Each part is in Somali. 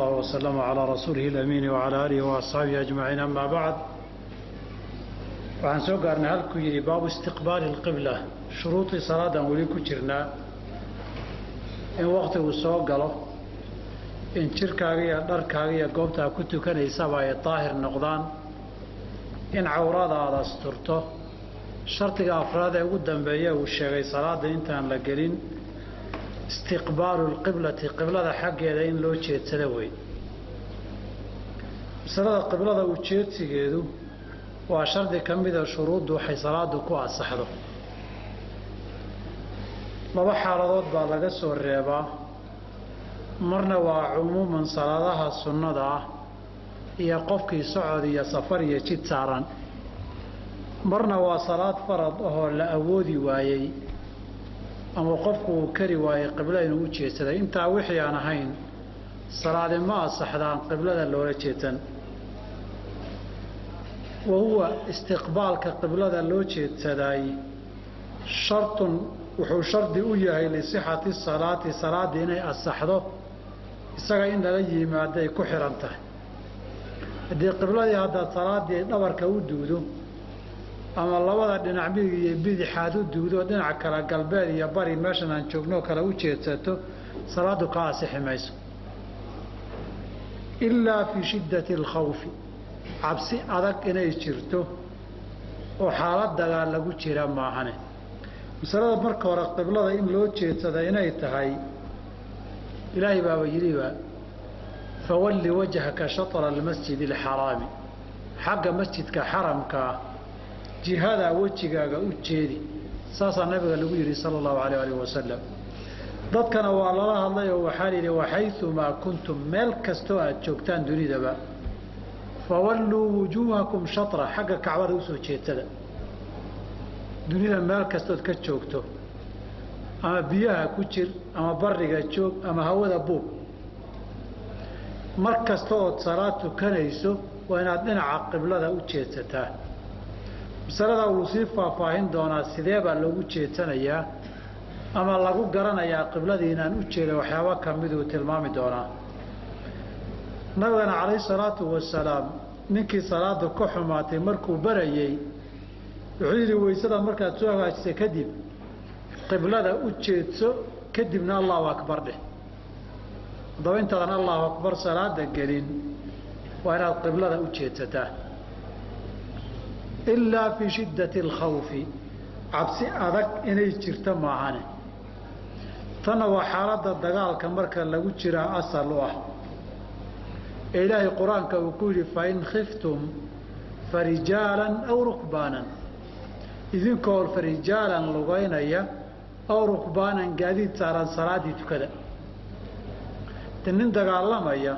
الله وسلم على rasuulihi الأmiin وعalى aalihi وأصxaabihi أجmaعiin ama bacd. Waxaan soo gaarnay halkuu yidhi baabu istiqbaali اlqibla. Shuruudii salaadan weli ku jirnaa, in waktigu soo galo, in jirkaaga iyo dharkaaga iyo goobtaa ku tukanaysaba ay daahir noqdaan, in cawradaada asturto. Shardiga afraad ee ugu dambeeya uu sheegay salaada intaan la gelin istiqbaalu lqiblati, qiblada xaggeeda in loo jeedsada wey. Masalada qiblada ujeedsigeedu waa shardi ka mida shuruuddu waxay salaadu ku asaxdo. Laba xaaladood baa laga soo reebaa. Marna waa cumuuman salaadaha sunnada ah iyo qofkii socod iyo safar iyo jid saaran. Marna waa salaad farad ahoo la awoodi waayey ama qofku uu kari waayey qiblo inuu u jeedsaday. Intaa wixii aan ahayn salaadi ma asaxdaan qiblada loola jeedsan. Wa huwa istiqbaalka qiblada loo jeedsadaay shartun, wuxuu shardi u yahay lisixati salaati, salaadii inay asaxdo isaga in lala yimaado ay ku xihan tahay. Haddii qibladii haddaad salaadii dhabarka u duudo ama labada dhinac midig iyo bidixaad u duudo, dhinac kale galbeed iyo bari meeshan aan joognoo kale u jeedsato, salaadu ka asixi mayso ilaa fii shiddati alkhawfi, cabsi adag inay jirto oo xaalad dagaal lagu jira maahane. Masalada marka hore qiblada in loo jeedsada inay tahay, ilaahay baaba yidhiba fawalli wajhaka shatra almasjidi alxaraami, xagga masjidka xaramkaa jihadaa wejigaaga u jeedi. Saasaa nabiga lagu yidhi sala allahu alayh alih wasalam. Dadkana waa lala hadlay oo waxaa la yidhi waxayumaa kuntum, meel kastoo aad joogtaan dunidaba, fawalluu wujuuhakum shatra, xagga kacbada usoo jeedsada. Dunida meel kastood ka joogto, ama biyaha ku jir ama bariga joog ama hawada buub, mar kasta ood salaad tukanayso waa inaad dhinaca qiblada u jeedsataa. Masalada wuu sii faahfaahin doonaa, sidee baa loogu jeedsanayaa ama lagu garanayaa qibladii inaan u jeeda, waxyaaba ka miduu tilmaami doonaa. Nabigana calayhi salaatu wasalaam ninkii salaada ka xumaatay markuu barayey wuxuu yidhi weysada markaad soo hagaajisa kadib qiblada u jeedso, kadibna allahu akbar dheh. Haddaba intaadan allahu akbar salaada gelin waa inaad qiblada u jeedsataa, ilaa fii shiddati alkhawfi, cabsi adag inay jirto maahane. Tanna waa xaaladda dagaalka marka lagu jiraa asal u ah ee ilaahay qur-aanka uu ku yidhi fain khiftum farijaalan aw rukbaanan, idinkoo farijaalan lugaynaya aw rukbaanan gaadiid saaran salaaddii tukada. De nin dagaalamaya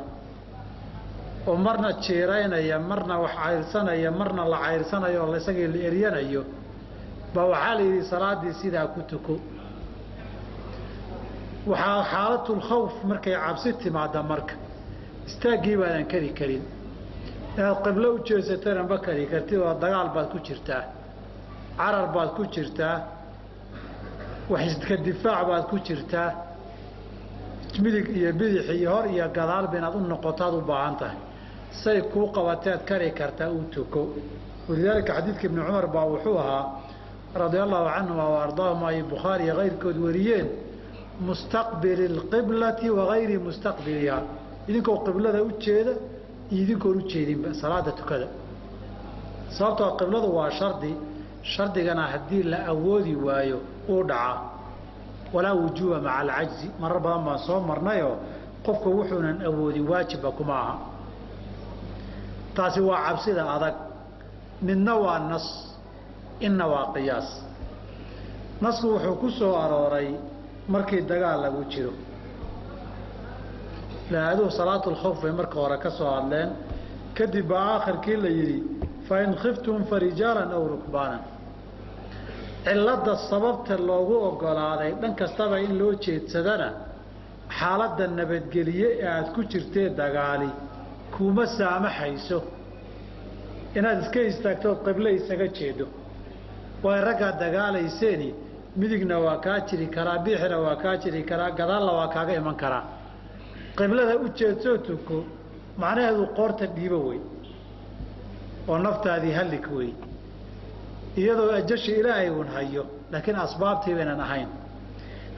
oo marna jiiraynaya, marna wax cayrsanaya, marna la cayrsanayo oo isagii la eryanayo, baa waxaa la yidhi salaaddii sidaa ku tuko. Waxaa xaalatulkhawf markay cabsi timaada, marka istaaggii baadan kari karin, inaad qiblo u jeesatana ma kari kartid oo dagaal baad ku jirtaa, carar baad ku jirtaa, wax iska difaac baad ku jirtaa, midig iyo bidix iyo hor iyo gadaalba inaad u noqotaad u baahan tahay. Say kuu qabateed kari kartaa u tuko. Walidaalika xadiidka ibni Cumar baa wuxuu ahaa radia allahu canhuma wa ardaahuma, ay Bukhaari iyo kayrkood wariyeen, mustaqbili alqiblati wagayri mustaqbiliha, idinkoo qiblada u jeeda iyo idinkoon u jeedinba salaada tukada. Sababtoo qibladu waa shardi, shardigana haddii la awoodi waayo uu dhacaa. Walaa wujuuba maca alcajzi, marar badan baan soo marnayoo qofku wuxuunan awoodin waajibba kuma aha. Taasi waa cabsida adag. Midna waa nas, inna waa qiyaas. Nasku wuxuu ku soo arooray markii dagaal lagu jiro. Laaduhu salaatulkhawf bay marka hore ka soo hadleen, kadib baa aakhirkii la yidhi fain khiftum farijaalan aw rukbaanan. Cilladda sababta loogu ogolaaday dhan kastaba in loo jeedsadana, xaaladda nabadgeliye ee aada ku jirtee dagaali kuma saamaxayso inaad iska istaagtood qiblo isaga jeedo. Waay raggaa dagaalayseeni midigna waa kaa jiri karaa, biixina waa kaa jiri karaa, gadaalna waa kaaga iman karaa. Qiblada u jeedsoo tuko macnaheedu qoorta dhiibo wey oo naftaadii hallig wey, iyadoo ajashi ilaahay uun hayo, laakiin asbaabtii baynan ahayn.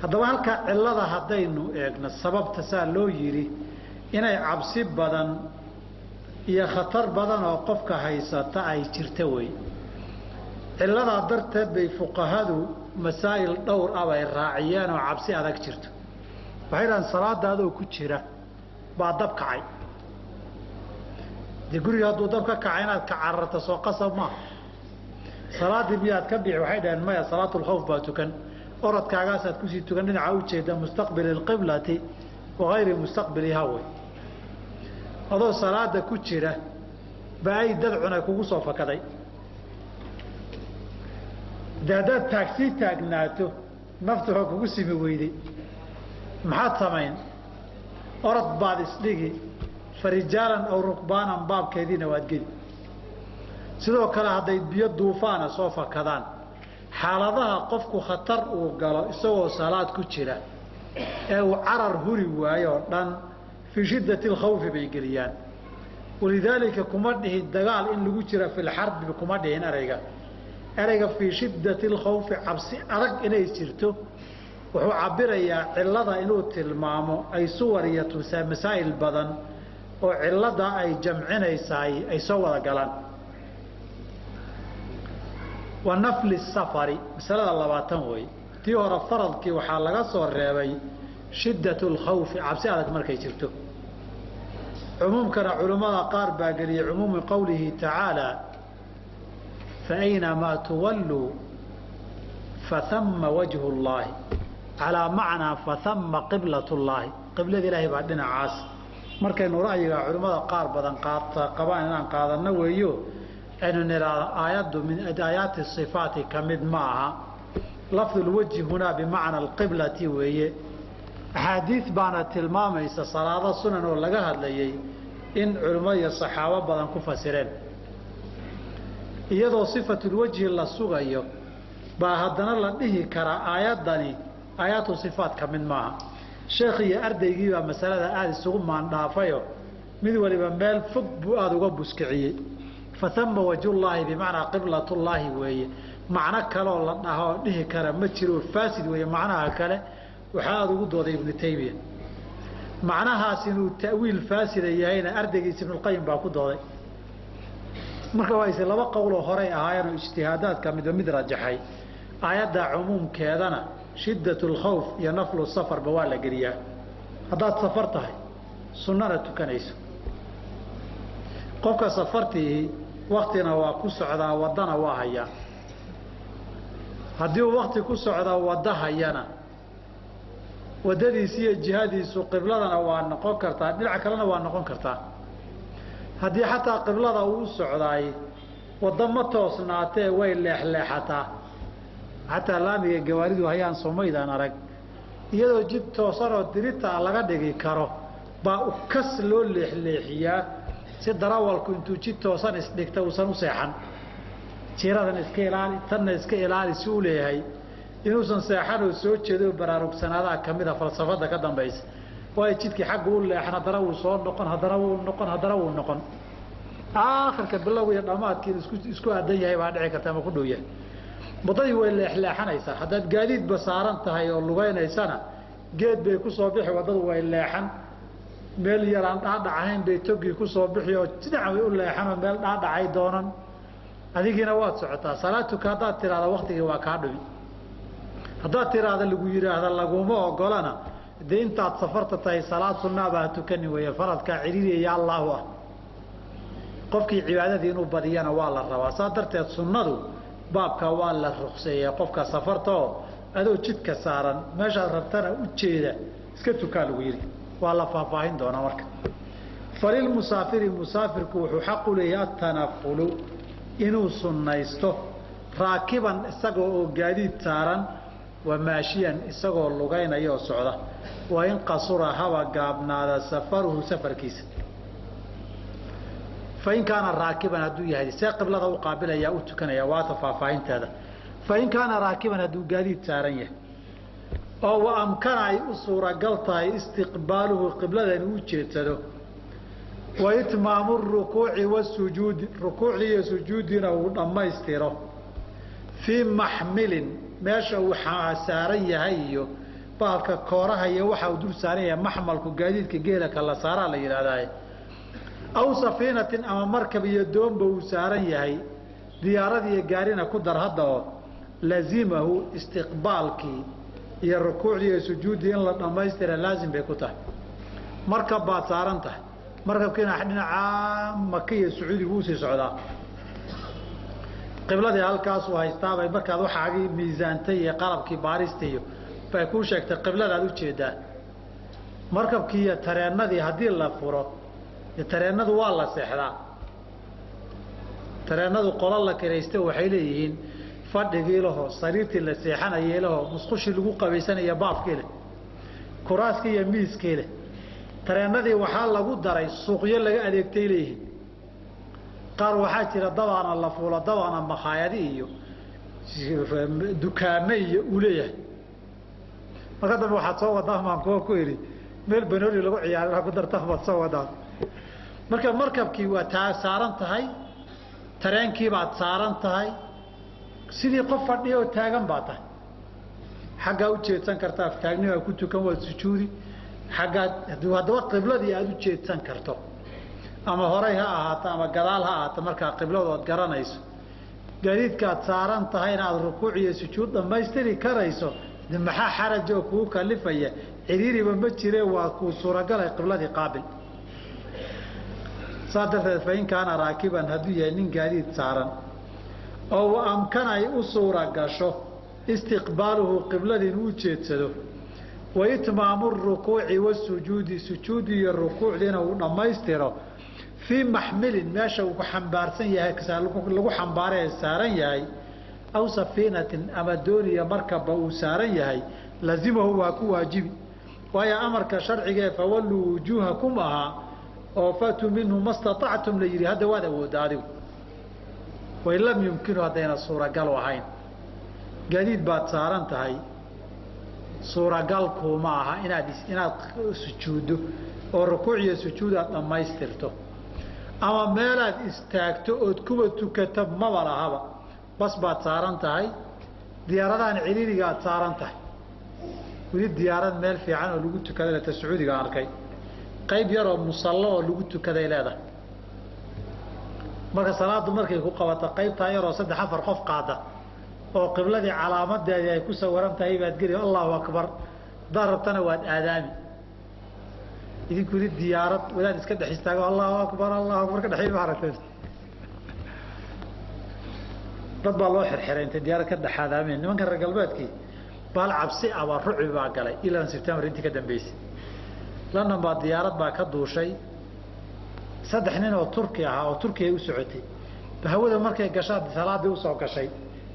Haddaba halkaa cillada haddaynu eegno, sababta saa loo yidhi inay cabsi badan iyo khatar badan oo qofka haysata ay jirta wey. Cilladaa darteed bay fuqahadu masaa'il dhowr ah bay raaciyeen oo cabsi adag jirto. Waxay dhahaan salaada adoo ku jira baa dab kacay. Dee guriga hadduu dab ka kacay inaad ka cararta soo qasab maaha. Salaaddii miyaad ka bixi? Waxay dhaheen maya, salaatulkhawf baa tukan, orodkaagaasaad kusii tukan dhinaca ujeeda mustaqbili alqiblati wa hayri mustaqbilihaa wey. Adoo salaada ku jira ba ay dad cunay kugu soo fakaday. De haddaad taagsii taagnaato naftu waa kugu simi weyday, maxaad samayn? Orod baad isdhigi, farijaalan aw rukbaanan baabkeediina waad geli. Sidoo kale hadday biyo duufaana soo fakadaan, xaaladaha qofku khatar uu galo isagoo salaad ku jira ee uu carar huri waayo oo dhan fii shiddati alkhawfi bay geliyaan. Walidaalika kuma dhihin dagaal in lagu jira filxarbi, kuma dhihin ereyga. Ereyga fii shiddati alkhawfi, cabsi adag inay jirto, wuxuu cabirayaa cillada inuu tilmaamo ay suwar iyo masaa'il badan oo cillada ay jamcinaysaay ay soo wada galaan. Wa nafli safari, masalada 20 wey. Tii hore faradkii waxaa laga soo reebay shiddat alkhawfi, cabsi adag markay jirto. Cumuumkana culimmada qaar baa geliyey cumuumi qowlihi tacaala fa aynamaa tuwalluu fahamma wajhu llaahi, calaa macnaa fahamma qiblat llaahi, qiblada ilaahay baa dhinacaas. Markaynu ra'yiga culimmada qaar badan qabaan inaan qaadanno weeyo, aynu nidhaahdo aayaddu min aayaati sifaati ka mid ma aha, lafdulwajhi hunaa bimacna alqiblati weeye. Axaadiid baana tilmaamaysa salaado sunan oo laga hadlayey in culimo iyo saxaabo badan ku fasireen, iyadoo sifatulwajhi la sugayo baa haddana la dhihi karaa aayaddani aayaatu sifaat ka mid maaha. Sheekh iyo ardaygii baa masalada aada isugu maandhaafayo, mid waliba meel fog buu aada uga buskiciyey. Fathama wajhullaahi bimacnaa qiblatullaahi weeye, macno kaleoo la dhahoo dhihi kara ma jiro, faasid weeye macnaha kale. Waxaa aada ugu dooday Ibnu Taymiya macnahaas inuu ta'wiil faasida yahayna ardaygiisa Ibnulqayim baa ku dooday. Marka waa is laba qowloo horay ahaayeenoo ijtihaadaadka midba mid rajaxay. Aayadda cumuumkeedana shiddat alkhawf iyo naflu safarba waa la geliyaa. Haddaad safar tahay sunnana tukanayso, qofka safartiihi waktina waa ku socdaa, waddana waa hayaa. Haddii uu wakti ku socdaa wadda hayana, waddadiisi iyo jihadiisu qibladana waa noqon kartaa, dhinac kalena waa noqon kartaa. Haddii xataa qiblada uu socdaay waddo ma toosnaatee way leexleexataa. Xataa laamiga gawaaridu hayaan somaydaan arag, iyadoo jid toosan oo diritaa laga dhigi karo baa ukas loo leexleexiyaa si darawalku intuu jid toosan isdhigta uusan u seexan. Jiiradan iska ilaali, tanna iska ilaali si uu leeyahay, inuusan seexan oo soo jeedo baraarugsanaadaha kamida falsafada ka dambaysa. Waayo jidkii xagga u leexan, haddana wuu soo noqon, haddana wuu noqon, haddana wuu noqon, aakhirka bilowga iyo dhammaadkii isku aadan yahay baa dhici karta ama ku dhow yahay. Waddadii way leexleexanaysaa. Haddaad gaadiidba saaran tahay oo lugaynaysana geed bay ku soo bixi, waddadu way leexan, meel yaraan dhaadhac ahayn bay togii ku soo bixi oo dhinac way u leexan oo meel dhaadhacay doonan, adigiina waad socotaa. Salaad tuka haddaad tiraahda waktigii waa kaa dhumi, haddaad tiraahda lagu yidhaahda laguma ogolana, dee intaad safarta tahay salaad sunnaaba ha tukanin weeye, faradkaa ciriiriya allaahu ah. Qofkii cibaadadii inuu badiyana waa la rabaa. Saa darteed sunnadu baabkaa waa la rukseeyey qofka safarta oo adoo jidka saaran meeshaad rabtana u jeeda iska tukaa lagu yidhi. Waa la faahfaahin doonaa marka. Falilmusaafiri, musaafirku wuxuu xaq u leeyahay atanafulu, inuu sunnaysto raakiban isagoo oo gaadiid saaran, wa maashiyan isagoo lugaynaya oo socda, wa in qasura haba gaabnaada safaruhu safarkiisa. Fain kaana raakiban hadduu yahay, see qiblada u qaabilaya u tukanaya, waata faahfaahinteeda. Fain kaana raakiban hadduu gaadiid saaran yahay, Oo wa amkana ay u suuragal tahay istiqbaaluhu qiblada inuu u jeedsado, wa itmaamu rukuuci wasujuudi, rukuucdii iyo sujuuddiina uu dhammaystiro, fii maxmilin, meesha uu saaran yahay iyo bahalka kooraha iyo waxa uu dul saaran yahay. Maxmalku gaadiidka geela kala saaraa la yidhahdaa. Aw safiinatin, ama markab iyo doonba uu saaran yahay, diyaarad iyo gaarina ku dar hadda, oo lazimahu istiqbaalkii iyo rukuucdii iyo sujuuddii in la dhammaystira laazim bay ku tahay. Markab baad saaran tahay, markabkiina dhinacaa Maka iyo Sacuudigu usii socdaa, qibladii halkaasuu haystaabay. Markaad waxaagii miisaantay iyo qalabkii baarista iyo bay kuu sheegtay, qibladaad ujeedaa. Markabkii iyo tareennadii haddii la furo, tareennadu waa la seexdaa. Tareennadu qolo la kiraysta waxay leeyihiin fadhigii laho, sariirtii la seexanayay laho, musqushii lagu qabaysanaya, baafkii leh, kuraaskii iyo miiskii leh. Tareennadii waxaa lagu daray suuqyo laga adeegtay leeyihiin. Qaar waxaa jira dabaana la fuulo, dabaana makhaayadi iyo dukaame iyo uu leeyahay. Marka dambe waxaad soo wadaa, maan kuwa ku idhi, meel banooli lagu ciyaara ku darta baad soo wadaa. Marka markabkii waa taa saaran tahay, tareenkii baad saaran tahay, sidii qof fadhiya oo taagan baa tahay. Xaggaa u jeedsan kartaa, taagnimaa ku tukan, waad sujuudi xaggaad. Haddaba qibladii aada u jeedsan karto, ama horay ha ahaato ama gadaal ha ahaato, markaa qibladood garanayso, gaadiidkaad saaran tahayna aada rukuuc iyo sujuud dhammaystiri karayso, de maxaa xaraj oo kugu kalifaya? Ciriiriba ma jire, waa kuu suuragalay, qibladii qaabil. Saas darteed, fa in kaana raakiban, hadduu yahay nin gaadiid saaran oo wa amkana ay u suura gasho istiqbaaluhu, qibladii inuu u jeedsado, wa itmaamu rukuuci wasujuudi, sujuudi iyo rukuucdiina uu dhammaystiro, fii maxmilin, meesha uu ku xambaarsan yahay, lagu xambaara ee saaran yahay, aw safiinatin, ama dooniya markaba uu saaran yahay, lazimahu, waa ku waajibi. Waayo amarka sharciga ee fawalluu wujuuhakum ahaa oo faatuu minhu ma staطactum la yidhi, hadda waad awoodda adigu. Wain lam yumkinu, haddayna suuragal ahayn, gaadiid baad saaran tahay, suuragal kuuma aha inaad sujuuddo oo rukuuc iyo sujuud aad dhammaystirto, ama meelaad istaagto ood kuwa tukata maba lahaba. Bas baad saaran tahay, diyaaradahan ciriiriga aad saaran tahay. Weli diyaarad meel fiican oo lagu tukada leta Sacuudiga arkay, qayb yaroo musallo oo lagu tukaday leedahay. Marka salaaddu markay ku qabato, qaybtaa yaroo saddex afar qof qaada oo qibladii calaamadeedii ay ku sawiran tahay baad geli, allahu akbar haddaad rabtana waad aadaami. Idinku weli diyaarad wadaad iska dhex istaago allahu akbar, allahu akbar ka dhexey ma aragteen? Dad baa loo xirxiray intay diyaarad ka dhex aadaameen. Nimanka reer galbeedkii baal cabsi ah baa, rucbi baa galay ilaa September intii ka dambeysay. London baa diyaarad baa ka duushay, saddex nin oo Turki ahaa oo Turkiya u socotay. Hawada markay gashaan salaadii usoo gashay,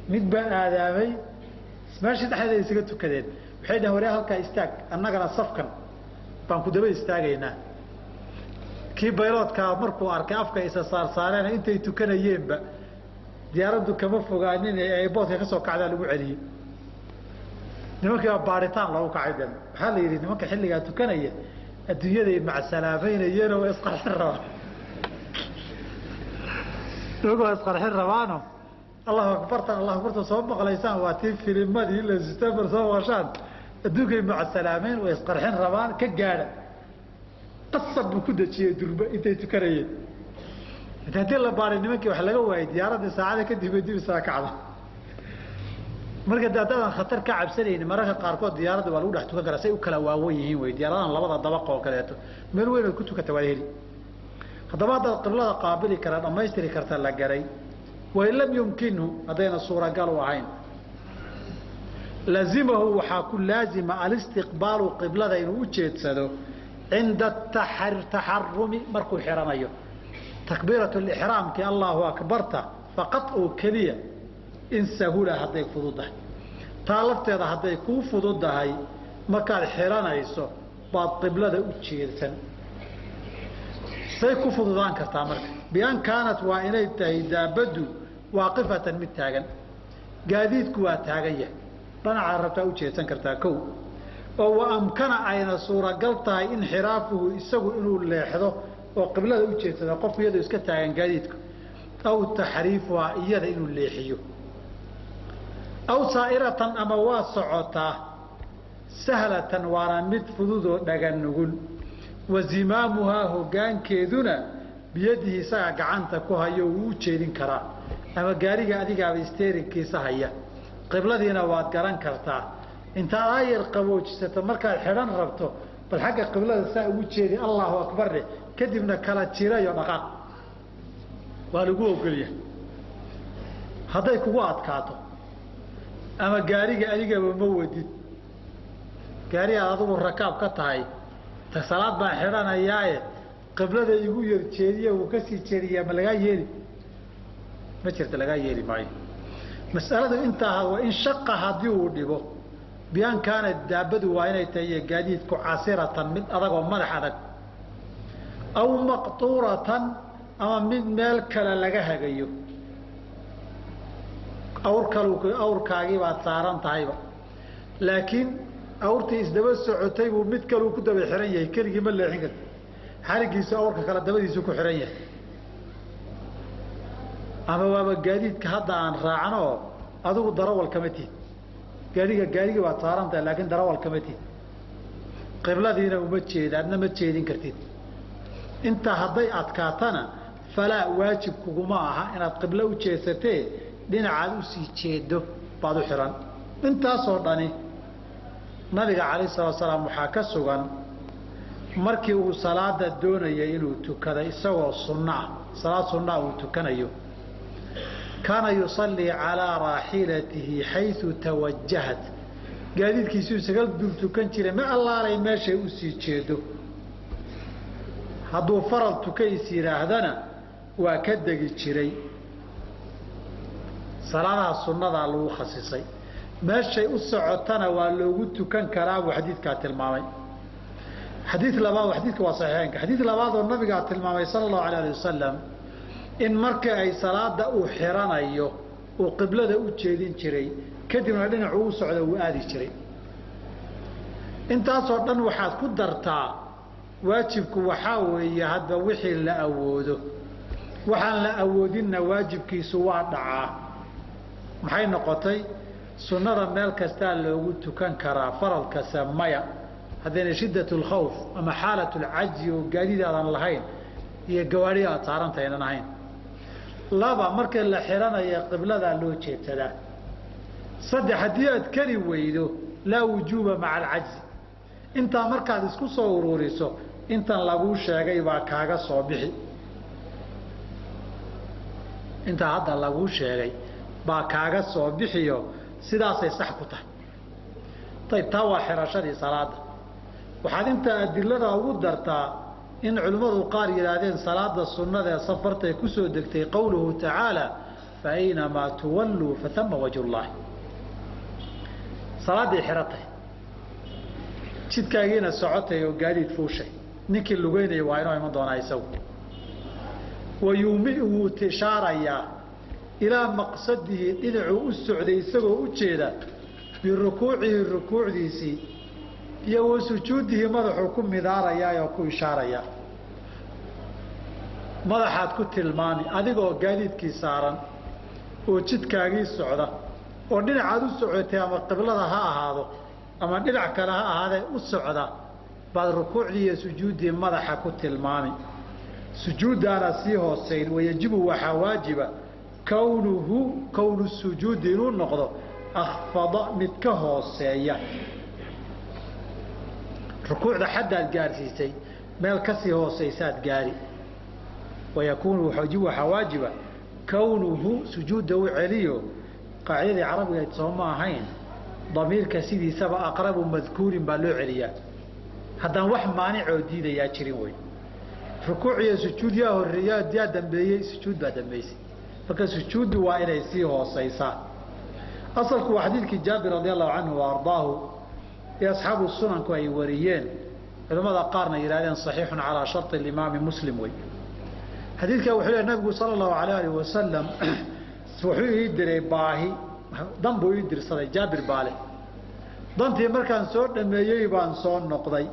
mid baa aadaamay, meeshii dhexdeeda isaga tukadeen. Waxay dhaheen, waryaa, halkaa istaag, annagana safkan baan ku daba istaagaynaa. Kii bayloodkaa markuu arkay afka isa saarsaareen intay tukanayeenba, diyaaraddu kama fogaanin ee airportka ka soo kacdaa lagu celiyey. Nimankii baa baaritaan loogu kacay. Dan waxaa la yidhi, nimanka xilligaa tukanaya adduunyaday macsalaamaynayeenoo waa isqarxin rabaan. Nimanka waa isqarxin rabaano, allahu akbartan, allahu akbarta soo maqlaysaan, waa tii filimadii ila September soo maqashaan, adduunkay macsalaameen, way isqarxin rabaan, ka gaadha. Qasab buu ku dejiyey durba intay tukanayeen. Haddii la baaray nimankii wax laga waayey, diyaaraddii saacada kadib bay dib isaga kacda. Marka de haddaadan khatar ka cabsanaynin, mararka qaarkood diyaaradda waa lagu dhex tukan karaa. Say u kala waawan yihiin wey diyaaradahan labada dabaq oo kaleeto, meel weyn ood ku tukata waad heli. Haddaba haddaad qiblada qaabili kara, dhammaystiri karta, la garay. Wain lam yumkinhu, haddayna suuragal u ahayn, lazimahu, waxaa ku laazima alistiqbaalu, qiblada inuu u jeedsado, cinda taxarumi, markuu xiranayo takbiirat lixraamkii, allahu akbarta faqad oo keliya, in sahula, hadday fududahay. Taa lafteeda hadday kuu fududahay, markaad xiranayso baad qiblada u jeedsan. Say ku fududaan kartaa marka? Bian kaanat, waa inay tahay daabaddu waaqifatan, mid taagan. Gaadiidku waa taagan yahay, dhanacaad rabtaa u jeedsan kartaa. Kow, Oo wa amkana ayna suuragal tahay inxiraafuhu isagu inuu leexdo oo qiblada u jeedsada qofku iyadoo iska taagan gaadiidku, aw taxriifuhaa iyada inuu leexiyo, aw saa'iratan ama waa socotaa, sahlatan waana mid fududoo dhagan nugul, wa zimaamuhaa hoggaankeeduna biyadihi isagaa gacanta ku hayo wuu u jeedin karaa, ama gaariga adigaaba isteerinkiisa haya, qibladiina waad garan kartaa. Intaad aayar qaboojisato markaad xidhan rabto bal xagga qiblada saa ugu jeedi, Allahu akbar dheh, kadibna kala jirayo dhaqaaq, waa lagu ogolyahay. Hadday kugu adkaato ama gaariga adigaba ma wadid, gaari aad adigu rakaab ka tahay, ta salaad baan xidhanayaaye qiblada igu yar jeediya, wuu kasii jeediyaa, ma lagaa yeeli? Ma jirta, lagaa yeeli maayo. Mas'aladu intaa waa in shaqa haddii uu dhibo bian kaana daabadu waa inay tahay iyo gaadiidku casiratan mid adag oo madax adag, aw maqtuuratan ama mid meel kale laga hagayo, awr kal awrkaagii baad saaran tahayba, laakiin awrtii isdaba socotay buu mid kaluu ku daba xihan yahay, keligii ma leexin karti, xarigiisu awrka kale dabadiisu ku xihan yahay. Ama waaba gaadiidka hadda aan raacno oo adigu darawal kama tihid, gaariga gaarigii baad saaran tahay laakiin darawal kama tihid, qibladiina uma jeeda, adna ma jeedin kartid. Intaa hadday adkaatana falaa waajib kuguma aha inaad qiblo u jeedsatee, dhinacaad usii jeedo baad u xihan. Intaasoo dhani nabiga calayh salatu salaam waxaa ka sugan markii uu salaada doonayay inuu tukada isagoo sunno ah, salaad sunnaa uu tukanayo, kaana yusallii calaa raaxilatihi xayu tawajahat, gaadiidkiisuu isaga dul tukan jiray ma allaalay meeshay usii jeedo. Hadduu faral tuka is yidhaahdana waa ka degi jiray. Salaadaha sunnadaa lagu khasisay, meeshay u socotana waa loogu tukan karaa buu xadiidkaa tilmaamay. Xadiid labaad, xadiidka waa saxiixeynka. Xadiid labaad oo nabigaa tilmaamay sala allahu alayh ali wasalam in marka ay salaada uu xiranayo uu qiblada u jeedin jiray, kadibna dhinacu u socda uu aadi jiray. Intaasoo dhan waxaad ku dartaa waajibku waxaa weeye hadba wixii la awoodo, waxaan la awoodinna waajibkiisu waa dhacaa. Maxay noqotay? Sunnada meel kastaa loogu tukan karaa, faralkase maya. Haddayna shiddat alkhawf ama xaalat alcajzi oo gaadiid aadan lahayn iyo gawaadhi aad saarantaynan ahayn. Laba, marka la xidhanaya qibladaa loo jeedsadaa. Saddex, haddii aad kari weydo laa wujuuba maca alcajzi. Intaa markaad isku soo ururiso intan laguu sheegay baa kaaga soo bixi, intaa hadda laguu sheegay baa kaaga soo bixiyo, sidaasay sax ku tahay. Ayib, taa waa xirashadii salaada. Waxaad intaa adilada ugu dartaa in culimmadu qaar yidhaahdeen salaada sunnada ee safartay ku soo degtay qowluhu tacaala fa aynamaa tuwalluu fatama wajhullaahi. Salaaddii xiratay, jidkaagiina socotay oo gaadiid fuushay, ninkii lugeynaya waa inoo iman doonaa isagu. Wayuumi wuu tishaarayaa ilaa maqsadihi dhinacuu u socday isagoo u jeeda birukuucihi rukuucdiisii iyo wa sujuudihi, madaxuu ku midaarayaa oo ku ishaarayaa. Madaxaad ku tilmaami adigoo gaadiidkii saaran oo jidkaagii socda oo dhinacaad u socotay ama qiblada ha ahaado ama dhinac kale ha ahaadee u socda baad rukuucdii iyo sujuuddii madaxa ku tilmaami. Sujuuddaana sii hooseyn. Wayajibu waxaa waajiba kownuhu kownu sujuudi inuu noqdo akhfada mid ka hooseeya rukuucda xaddaad gaarsiisay, meel kasii hooseysaad gaari. Wayakuunu waxaa waajiba kownuhu sujuudda u celiyo. Qaacidadii carabigayd sooma ahayn, damiirka sidiisaba aqrabu madkuurin baa loo celiyaa haddaan wax maanicoo diidayaa jirin. Wey rukuuc iyo sujuud yaa horreeya yaa dambeeyey? Sujuud baa dambeysay. Marka sujuuddu waa inay sii hooseysaa. Asalku waa xadiidkii Jaabir radi allahu canhu wa ardaahu ee asxaabu sunanku ay wariyeen, culimmada qaarna yidhahdeen saxiixun calaa sharti imaami Muslim. Wey xadiidka wuxuu lehy nabigu sala allahu alayh alih wasalam wuxuu ii diray baahi, dan buu ii dirsaday Jaabir baale. Dantii markaan soo dhameeyey baan soo noqday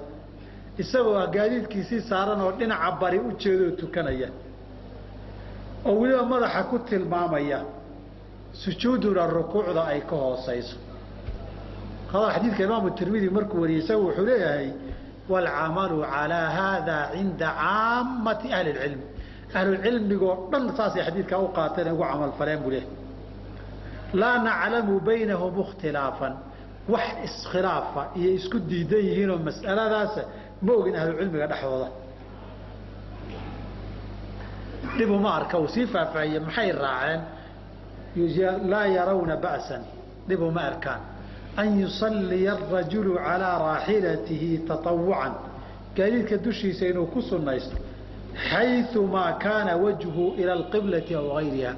isagoo gaadiidkiisii saaran oo dhinaca bari u jeedoo tukanaya oo weliba madaxa ku tilmaamaya sujuuduna rukuucda ay ka hooseyso. Hada xadiidka Imaamu Tirmidi markuu wariyay isagu wuxuu leeyahay waalcamalu calaa haada cinda caammati ahli lcilmi. Ahlulcilmigoo dhan saasay xadiidkaa u qaateen ee ugu camal faleen buu leeyahay. Laa naclamu baynahum ikhtilaafan, wax iskhilaafa iyo isku diidan yihiinoo mas'aladaasa ma ogin ahlucilmiga dhexdooda. Dhib uma arka, uu sii faahfaahiyey maxay raaceen. Laa yarawna ba'san, dhib uma arkaan an yusalliya arajulu calaa raaxilatihi tatawucan, gaadiidka dushiisa inuu ku sunnaysto xayumaa kaana wajhu ila alqiblati aw gayriha,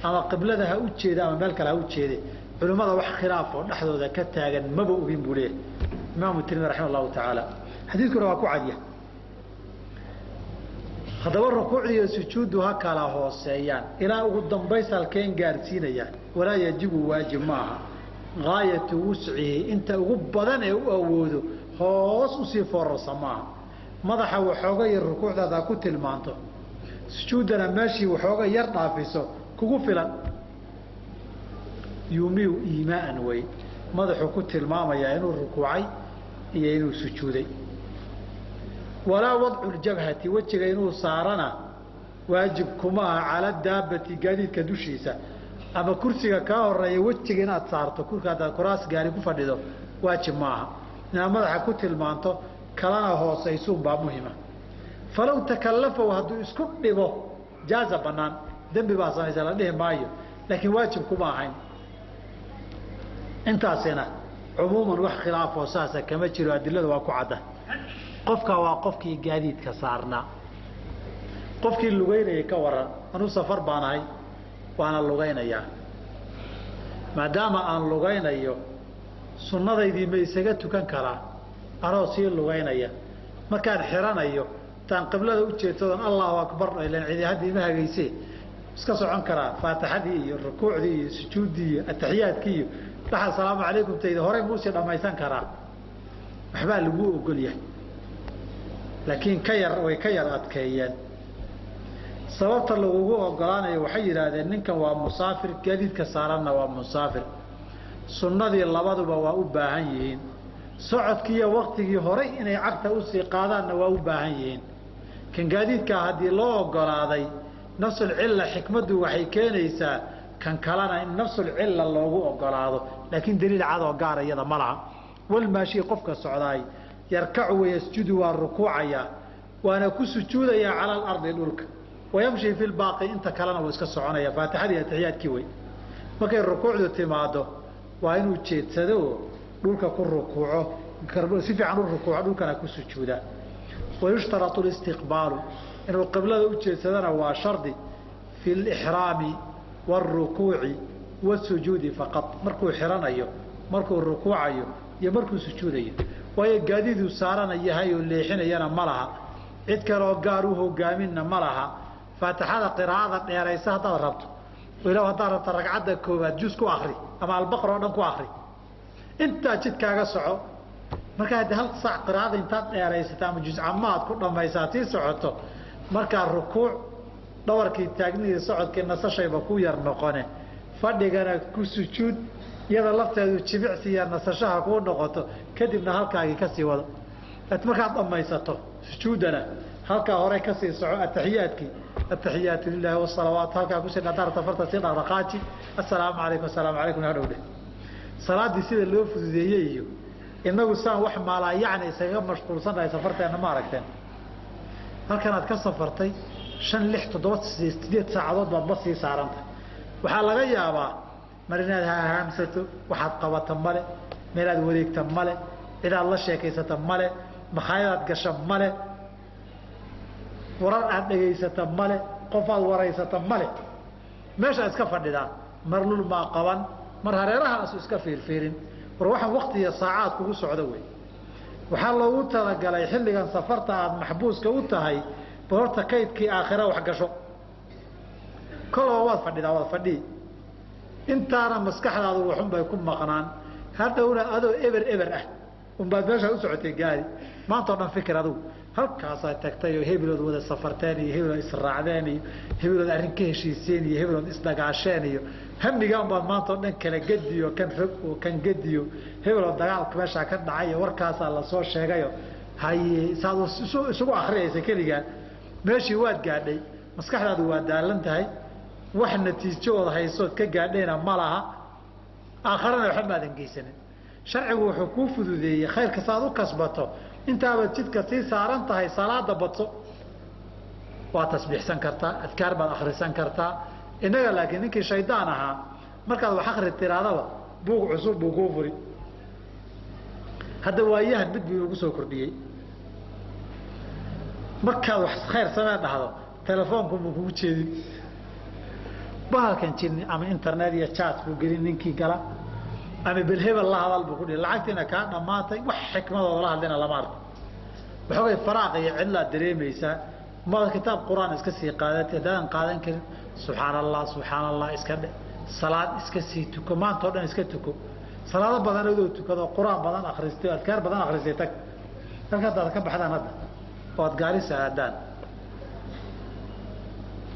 ama qiblada ha u jeeda ama meel kale ha u jeede. Culimmada wax khilaaf oo dhexdooda ka taagan maba ogin buu leeyahay Imaamu Tirmidi raximah allahu tacaala. Xadiidkuna waa ku cadya. Haddaba rukuucda iyo sujuuddu ha kala hooseeyaan ilaa ugu dambays halkeen gaarsiinayaan. Walaa yajibu waajib maaha gaayatu wuscihi, inta ugu badan ee u awoodo hoos usii foorarsa maaha. Madaxa waxooga yar rukuucdaada ku tilmaanto, sujuuddana meeshii waxooga yar dhaafiso kugu filan. Yuumiyu iimaaan wey, madaxuu ku tilmaamayaa inuu rukuucay iyo inuu sujuuday. Walaa wadcu ljabhati, wejiga inuu saarana waajib kuma aha cala daabati, gaadiidka dushiisa ama kursiga kaa horeeya wejiga inaad saarto. Kurka haddaad kuraas gaari ku fadhido waajib maaha, inaad madaxa ku tilmaanto kalana hoosaysuun baa muhima. Falow takallafow hadduu isku dhibo jaaza bannaan, dembi baa samaysa la dhihi maayo, laakiin waajib kuma ahayn. Intaasina cumuuman wax khilaafoo saasa kama jiro, adilada waa ku cadda. Qofka waa qofkii gaadiidka saarnaa. Qofkii lugaynayay ka waran, anuu safar baan ahay waana lugaynayaa, maadaama aan lugaynayo sunnadaydii ma isaga tukan karaa anoo sii lugaynaya? Markaan xiranayo intaan qiblada u jeedsadoon allahu akbar ilan cidi hadda ima hagayse iska socon karaa faatixadii iyo rukuucdii iyo sujuuddii iyo ataxiyaadkii iyo dhaxa asalaamu calaykum tayda horey muusii dhammaysan karaa? Waxbaa laguu ogol yahay, laakiin ka yar way ka yar adkeeyeen. Sababta lagugu ogolaanayo waxay yidhaahdeen ninkan waa musaafir, gaadiidka saaranna waa musaafir, sunnadii labaduba waa u baahan yihiin, socodkii iyo waktigii horay inay cagta usii qaadaanna waa u baahan yihiin. Kan gaadiidkaa haddii loo ogolaaday nafsulcilla, xikmaddu waxay keenaysaa kan kalena in nafsulcilla loogu ogolaado, laakiin daliil cadoo gaara iyada ma laha. Walmaashii, qofka socdaay, yarkacu wayasjudu, waa rukuucayaa waana ku sujuudayaa cala alardi dhulka, wayamshi fi lbaaqi, inta kalena wuu iska soconaya. Faatixadii atixiyaadkii wey. Markay rukuucdu timaado waa inuu jeedsado oo dhulka ku rukuuco, si fiican u rukuuco, dhulkana ku sujuuda. Wayushtarau listiqbaalu, inuu qiblada u jeedsadana waa shardi fi lixraami wاlrukuuci wاsujuudi faqad, markuu xiranayo, markuu rukuucayo iyo markuu sujuudayo. Waayo gaadiiduu saarana yahay oo leexinayana ma laha, cid kaleoo gaar u hogaaminna ma laha. Faatixada qiraa'ada dheeraysa haddaad rabto, ilow haddaad rabto ragcadda koowaad juz ku akri ama albaqar oo dhan ku akri, intaa jidkaaga soco. Markaa haddii hal saac qiraa'ada intaad dheeraysata ama juzcamaad ku dhammaysaa sii socoto, markaa rukuuc dhabarkii taagnihii socodkii nasashayba ku yar noqone, fadhigana ku sujuud iyada lafteedu jimicsi iyo nasashaha kuu noqoto, kadibna halkaagii kasii wado. Markaad dhammaysato sujuuddana halkaa hore kasii soco ataxiyaadkii, ataxiyaatu lilahi wasalawaat, halkaa kusii dhadaarta farta sii dhaqdhaqaaji, assalaamu calaykum assalaamu calaykum hadhow dheh. Salaaddii sida loo fududeeyey iyo inagu saan wax maalaa yacni isaga mashquulsannahay safarteenna ma aragteen. Halkanaad ka safartay 5 6 7 8 saacadood baad bas sii saarantah. Waxaa laga yaabaa mar inaad hahaamsato, waxaad qabata male, meelaad wareegta male, cidaad la sheekaysata male, makhaayadaad gasha male, warar aad dhegaysata male, qofaad waraysata male, meeshaad iska fadhidaa, mar lul maa qaban, mar hareerahaasu iska fiirfiirin. War waxaan wakti iyo saacaad kugu socdo wey. Waxaa loogu talagalay xilligan safarta aad maxbuuska u tahay bal horta kaydkii aakhira wax gasho. Kolaba waad fadhidaa, waad fadhii, intaana maskaxdaadu waxun bay ku maqnaan. Hadhowna adoo eber eber ah unbaad meeshaa u socotay gaari. Maanta o dhan fikir adugu halkaasaa tagtay oo hebelood wada safarteen iyo hebelood israacdeen iyo hebelood arrin ka heshiiseen iyo hebelood isdagaasheen iyo hamiga unbaad maanta o dhan kala gediyo, kan rog oo kan gediyo, hebelood dagaalka meeshaa ka dhacay iyo warkaasaa lasoo sheegayo. Haye, saad isugu akriyaysa keligaa, meeshii waad gaadhay, maskaxdaadu waa daalan tahay, wax natiijoood haysood ka gaadhayna ma laha, aakharana waxba maadan geysanin. Sharcigu wuxuu kuu fududeeyey khayrka saaad u kasbato intaabaad jidka sii saaran tahay. Salaada badso, waa tasbiixsan kartaa, adkaar baad akrisan kartaa. Innaga laakiin ninkii shaydaan ahaa markaad wax akri tiraadaba buug cusub buu kuu furi. Hadda waayahan mid buu inugu soo kordhiyey, markaad wax khayr samee dhahdo telefoonku buu kugu jeedin bahalkan jirni, ama internet iyo chat buu gelin ninkii gala, ama belhebel la hadal buu ku dhihi, lacagtiina kaa dhammaatay, wax xikmadooda la hadlina lama arko. Waxoogay faraaq iyo cidlaad dareemaysaa. Maad kitaab qur-aan iska sii qaadatay? Haddaadan qaadan karin, subxaana allah, subxaana allah iska dhe, salaad iska sii tuko, maanta o dhan iska tuko salaado badan adoo tukado, qur-aan badan akristay, adkaar badan akristay. Tag dalka haddaad ka baxdaan hadda oo ad gaarisa aadaan,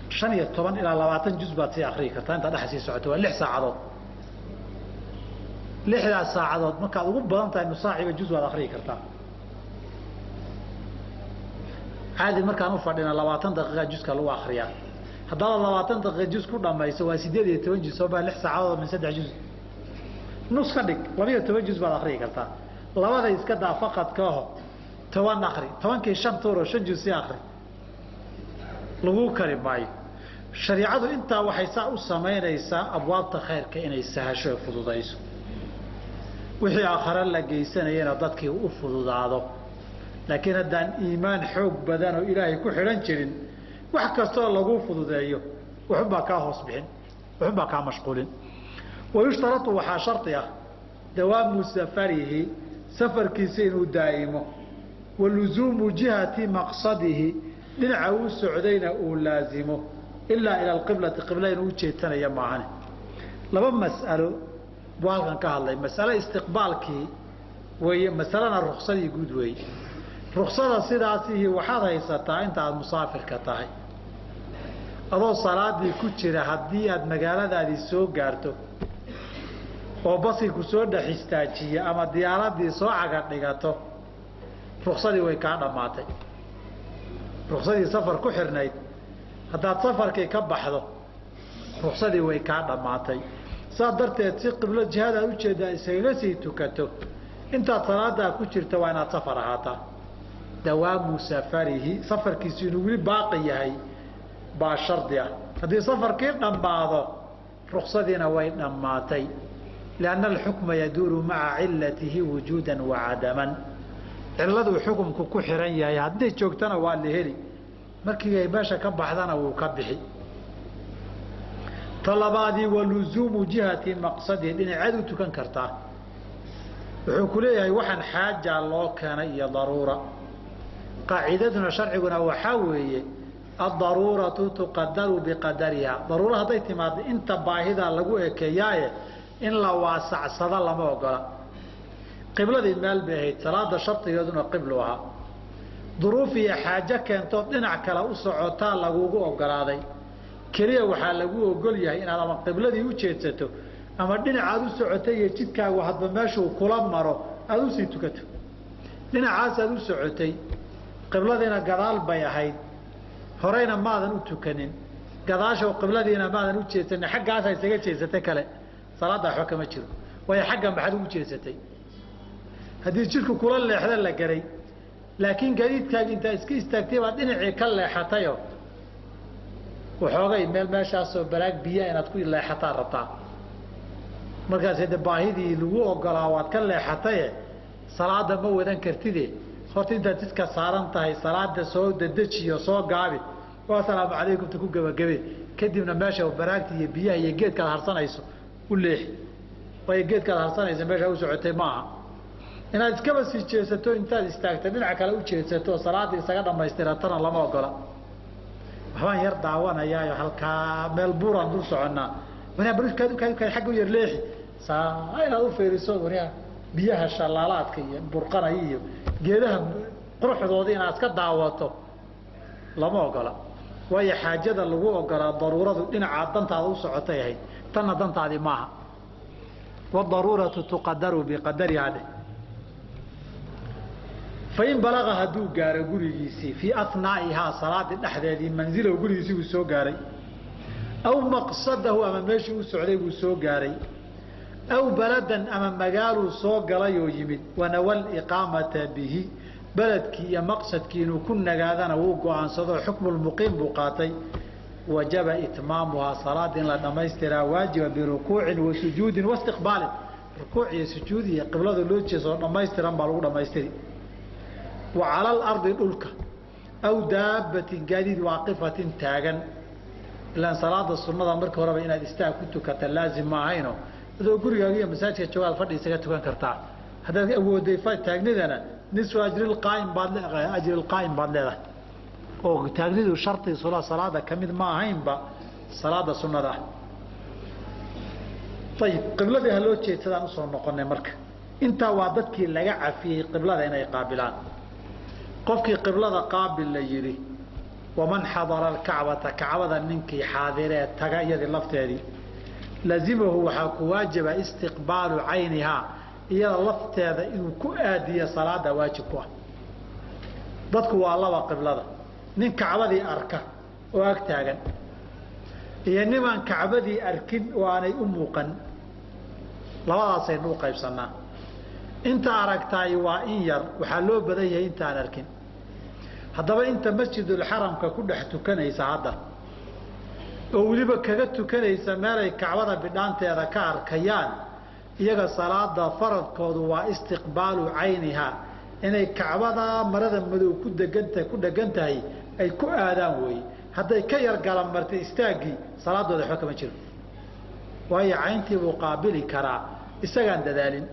15 ilaa 20 juz baad sii akriyi kartaa intaad dhex sii socoto. Waa 6 saacadood. 6daas saacadood markaad ugu badan tahay nusaaciba juz waad akriyi kartaa. Caadi markaan u fadhina 20 daqiiqa juska lagu akriyaa. Haddaad 20 daqiiqa juz ku dhamayso waa 18 juz, soo baa 6 saacadood min 3 juz, nus ka dhig, 12 juz baad akriyi kartaa. Labada iska daa, faqadka aho 10 akri, 10kii 5 tuuro, 5 juz sii akri, laguu kari maayo. Shariicadu intaa waxay saa u samaynaysaa abwaabta khayrka inay sahasho ee fududayso, wixii aakhare la geysanayana dadkii u fududaado. Laakiin haddaan iimaan xoog badan oo ilaahay ku xidhan jirin, wax kastoo laguu fududeeyo waxunbaa kaa hoos bixin, waxunbaa kaa mashquulin. Wayushtaratu, waxaa shardi ah, dawaamu safarihi, safarkiisa inuu daa'imo, wa luzuumu jihati maqsadihi, dhinaca uu socdayna uu laazimo, ilaa ila alqiblati, qibla inuu ujeedsanaya maahane. Laba mas'alo buu halkan ka hadlay. Mas'alo istiqbaalkii weeye, masalena ruksadii guud weeye. Ruksada sidaasihi waxaad haysataa inta aad musaafirka tahay, adoo salaadii ku jira haddii aad magaaladaadii soo gaarto oo baskii ku soo dhex istaajiya ama diyaaradii soo caga dhigato, ruksadii way kaa dhammaatay. Ruksadii safar ku xirnayd haddaad safarkii ka baxdo, ruksadii way kaa dhammaatay. Saas darteed si qiblo jihadaad ujeeddaa iskaga sii tukato intaad salaadaa ku jirta, waa inaad safar ahaataa. Dawaamu safarihi, safarkiisu inuu weli baaqi yahay baa shardi ah. Haddii safarkii dhammaado, ruksadiina way dhammaatay, lianna alxukma yaduuru maca cilatihi wujuudan wa cadaman. Ciladuu xukumku ku xiran yahay hadday joogtana waa la heli, markii ay meesha ka baxdana wuu ka bixi. Talabaadii, wa luzuumu jihati maqsadihi, dhinaceed u tukan kartaa. Wuxuu ku leeyahay waxaan xaajaa loo keenay iyo daruura. Qaacidaduna sharciguna waxaa weeye addaruuratu tuqadaru biqadariha. Daruuro hadday timaado inta baahidaa lagu ekeeyaaye, in la waasacsado lama ogola. Qibladii meel bay ahayd, salaada shardigeeduna qiblu ahaa. Duruuf iyo xaajo keentood dhinac kale u socotaa lagugu ogolaaday. Keliya waxaa lagu ogol yahay inaad ama qibladii u jeedsato ama dhinacaad u socotay iyo jidkaagu hadba meeshuu kula maro aada usii tukato. Dhinacaasaad u socotay, qibladiina gadaal bay ahayd, horeyna maadan u tukanin, gadaashow qibladiina maadan u jeedsanin, xaggaasa isaga jeedsatay kale, salaadda waxba kama jiro. Waayo xaggan maxaad ugu jeedsatay? Haddii jidhku kula leexda la garay, laakiin gaadiidkaagi intaa iska istaagtay baad dhinacii ka leexatayo, waxoogay meel meeshaasoo baraag biyaa inaad ku leexataa rabtaa, markaas de baahidii lagu ogolaa waad ka leexataye, salaada ma wadan kartide. Horta intaad jidka saaran tahay salaada soo dedejiyo, soo gaabi, oo asalaamu calaykum ta ku gebagabe, kadibna meesha baraagta iyo biyaha iyo geedkaad harsanayso u leexi. Waayo geedkaad harsanayso meesha u socotay maaha. Inaad iskaba sii jeedsato, intaad istaagta dhinaca kale u jeedsato oo salaada isaga dhamaystiratana lama ogola. Waxbaan yar daawanayaayo halkaa meel buuraan dul soconnaa, agga u yar leexi, Saa inaad u fiiriso waryaa biyaha shalaalaadka iyo burqanaya iyo geedaha quruxdooda inaad iska daawato lama ogola. Waayo xaajada lagu ogolaa daruuradu dhinacaa dantaada u socotay ahayd, tanna dantaadii maaha. Wadaruuratu tuqadaru biqadarihaa dheh. Fain balaga hadduu gaaro gurigiisii fii anaa'ihaa salaadii dhexdeedii manzilahu gurigiisii buu soo gaaray, aw maqsadahu ama meeshii u socday buu soo gaaray, aw baladan ama magaaluu soo galay oo yimid, wanawa liqaamata bihi beledkii iyo maqsadkii inuu ku nagaadana wuu go-aansado, xukmulmuqiim buu qaatay. Wajaba itmaamuhaa salaada in la dhammaystiraa waajiba birukuucin wa sujuudin waistiqbaalin. Rukuuc iyo sujuud iyo qiblada loo jeesoo dhammaystiran baa lagu dhammaystiri. Wa cala alardi dhulka aw daabbatin gaadiid waaqifatin taagan. Ilaan salaada sunnada marka horeba inaad istaag ku tukata laazim ma ahayno, adoo gurigaaga iyo masaajidka joogaad fadhi isaga tukan kartaa. Haddaad awooday taagnidana nisfu ajrilqaa'im baad ajrilqaa'im baad leedahay, oo taagnidu shardi sula salaada ka mid ma ahaynba salaada sunnada ah. Ayib, qibladii ha loo jeedsadaan usoo noqonay marka. Intaa waa dadkii laga cafiyey qiblada inay qaabilaan. Qofkii qiblada qaabil la yidhi, waman xadara alkacbata, kacbada ninkii xaadiree taga iyadii lafteedii, lazimahu waxaa ku waajiba istiqbaalu caynihaa, iyada lafteeda inuu ku aadiyo salaada waajib ku ah. Dadku waa laba qiblada, nin kacbadii arka oo ag taagan iyo nimaan kacbadii arkin oo aanay u muuqan. Labadaasaynu u qaybsannaa. Inta aragtaay waa in yar, waxaa loo badan yahay intaan arkin. Haddaba inta masjidulxaramka ku dhex tukanaysa hadda oo weliba kaga tukanaysa meelay kacbada bidhaanteeda ka arkayaan, iyaga salaada faradkoodu waa istiqbaalu caynihaa, inay kacbada marada madow ku deganta ku dhegan tahay ay ku aadaan weeye. Hadday ka yar galamartay istaaggii salaadooda waxba kama jiro, waayo cayntii buu qaabili karaa isagaan dadaalin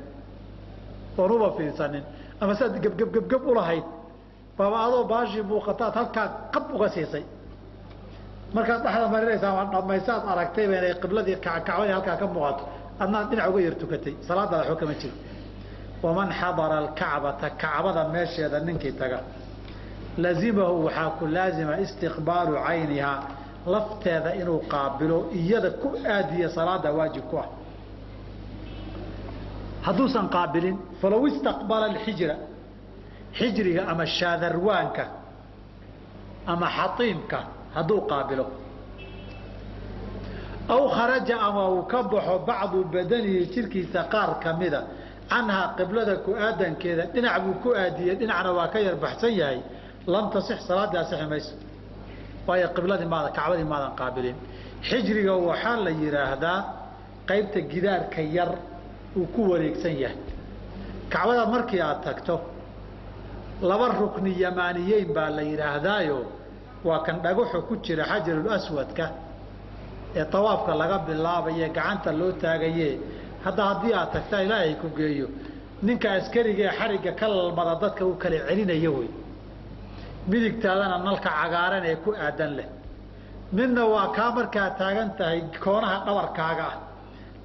oon uba fiirsanin, ama siaad gebgebgebgeb ulahayd baaba adoo baashii muuqataad halkaa qab uga siisay. Markaad dhexda marinaysaa ama dhammaysaad aragtayba inay qibladii kacbadii halkaa ka muuqato, adnaad dhinac uga yar tukatay, salaadaada waxba kama jiro. Waman xadara alkacbata, kacbada meesheeda ninkii taga, lazimahu waxaa ku laazima istiqbaalu caynihaa, lafteeda inuu qaabilo iyada ku aadiya salaada waajib ku ah. Hadduusan qaabilin, falow istaqbala alxijra, xijriga ama shaadarwaanka ama xatiimka hadduu qaabilo, aw kharaja ama uu ka baxo bacdu badanihi jirkiisa qaar ka mida canhaa qiblada ku aadankeeda, dhinac buu ku aadiyey dhinacna waa ka yar baxsan yahay, lam tasix salaadii asixi mayso, waayo qibladii maadan kacbadii maadan qaabilin. Xijriga waxaa la yidhaahdaa qaybta gidaarka yar uu ku wareegsan yahay. Kacbada markii aad tagto laba rukni yamaaniyeyn baa la yidhaahdaayo, waa kan dhagaxu ku jira xajarul aswadka ee tawaafka laga bilaabaye gacanta loo taagaye. Hadda haddii aad tagtaa ilaahay ku geeyo, ninka askariga ee xarigga ka lalmada dadka uu kala celinayo wey. Midigtaadana nalka cagaaran ee ku aadan leh, midna waa kaa markaa taagan tahay koonaha dhabarkaaga ah.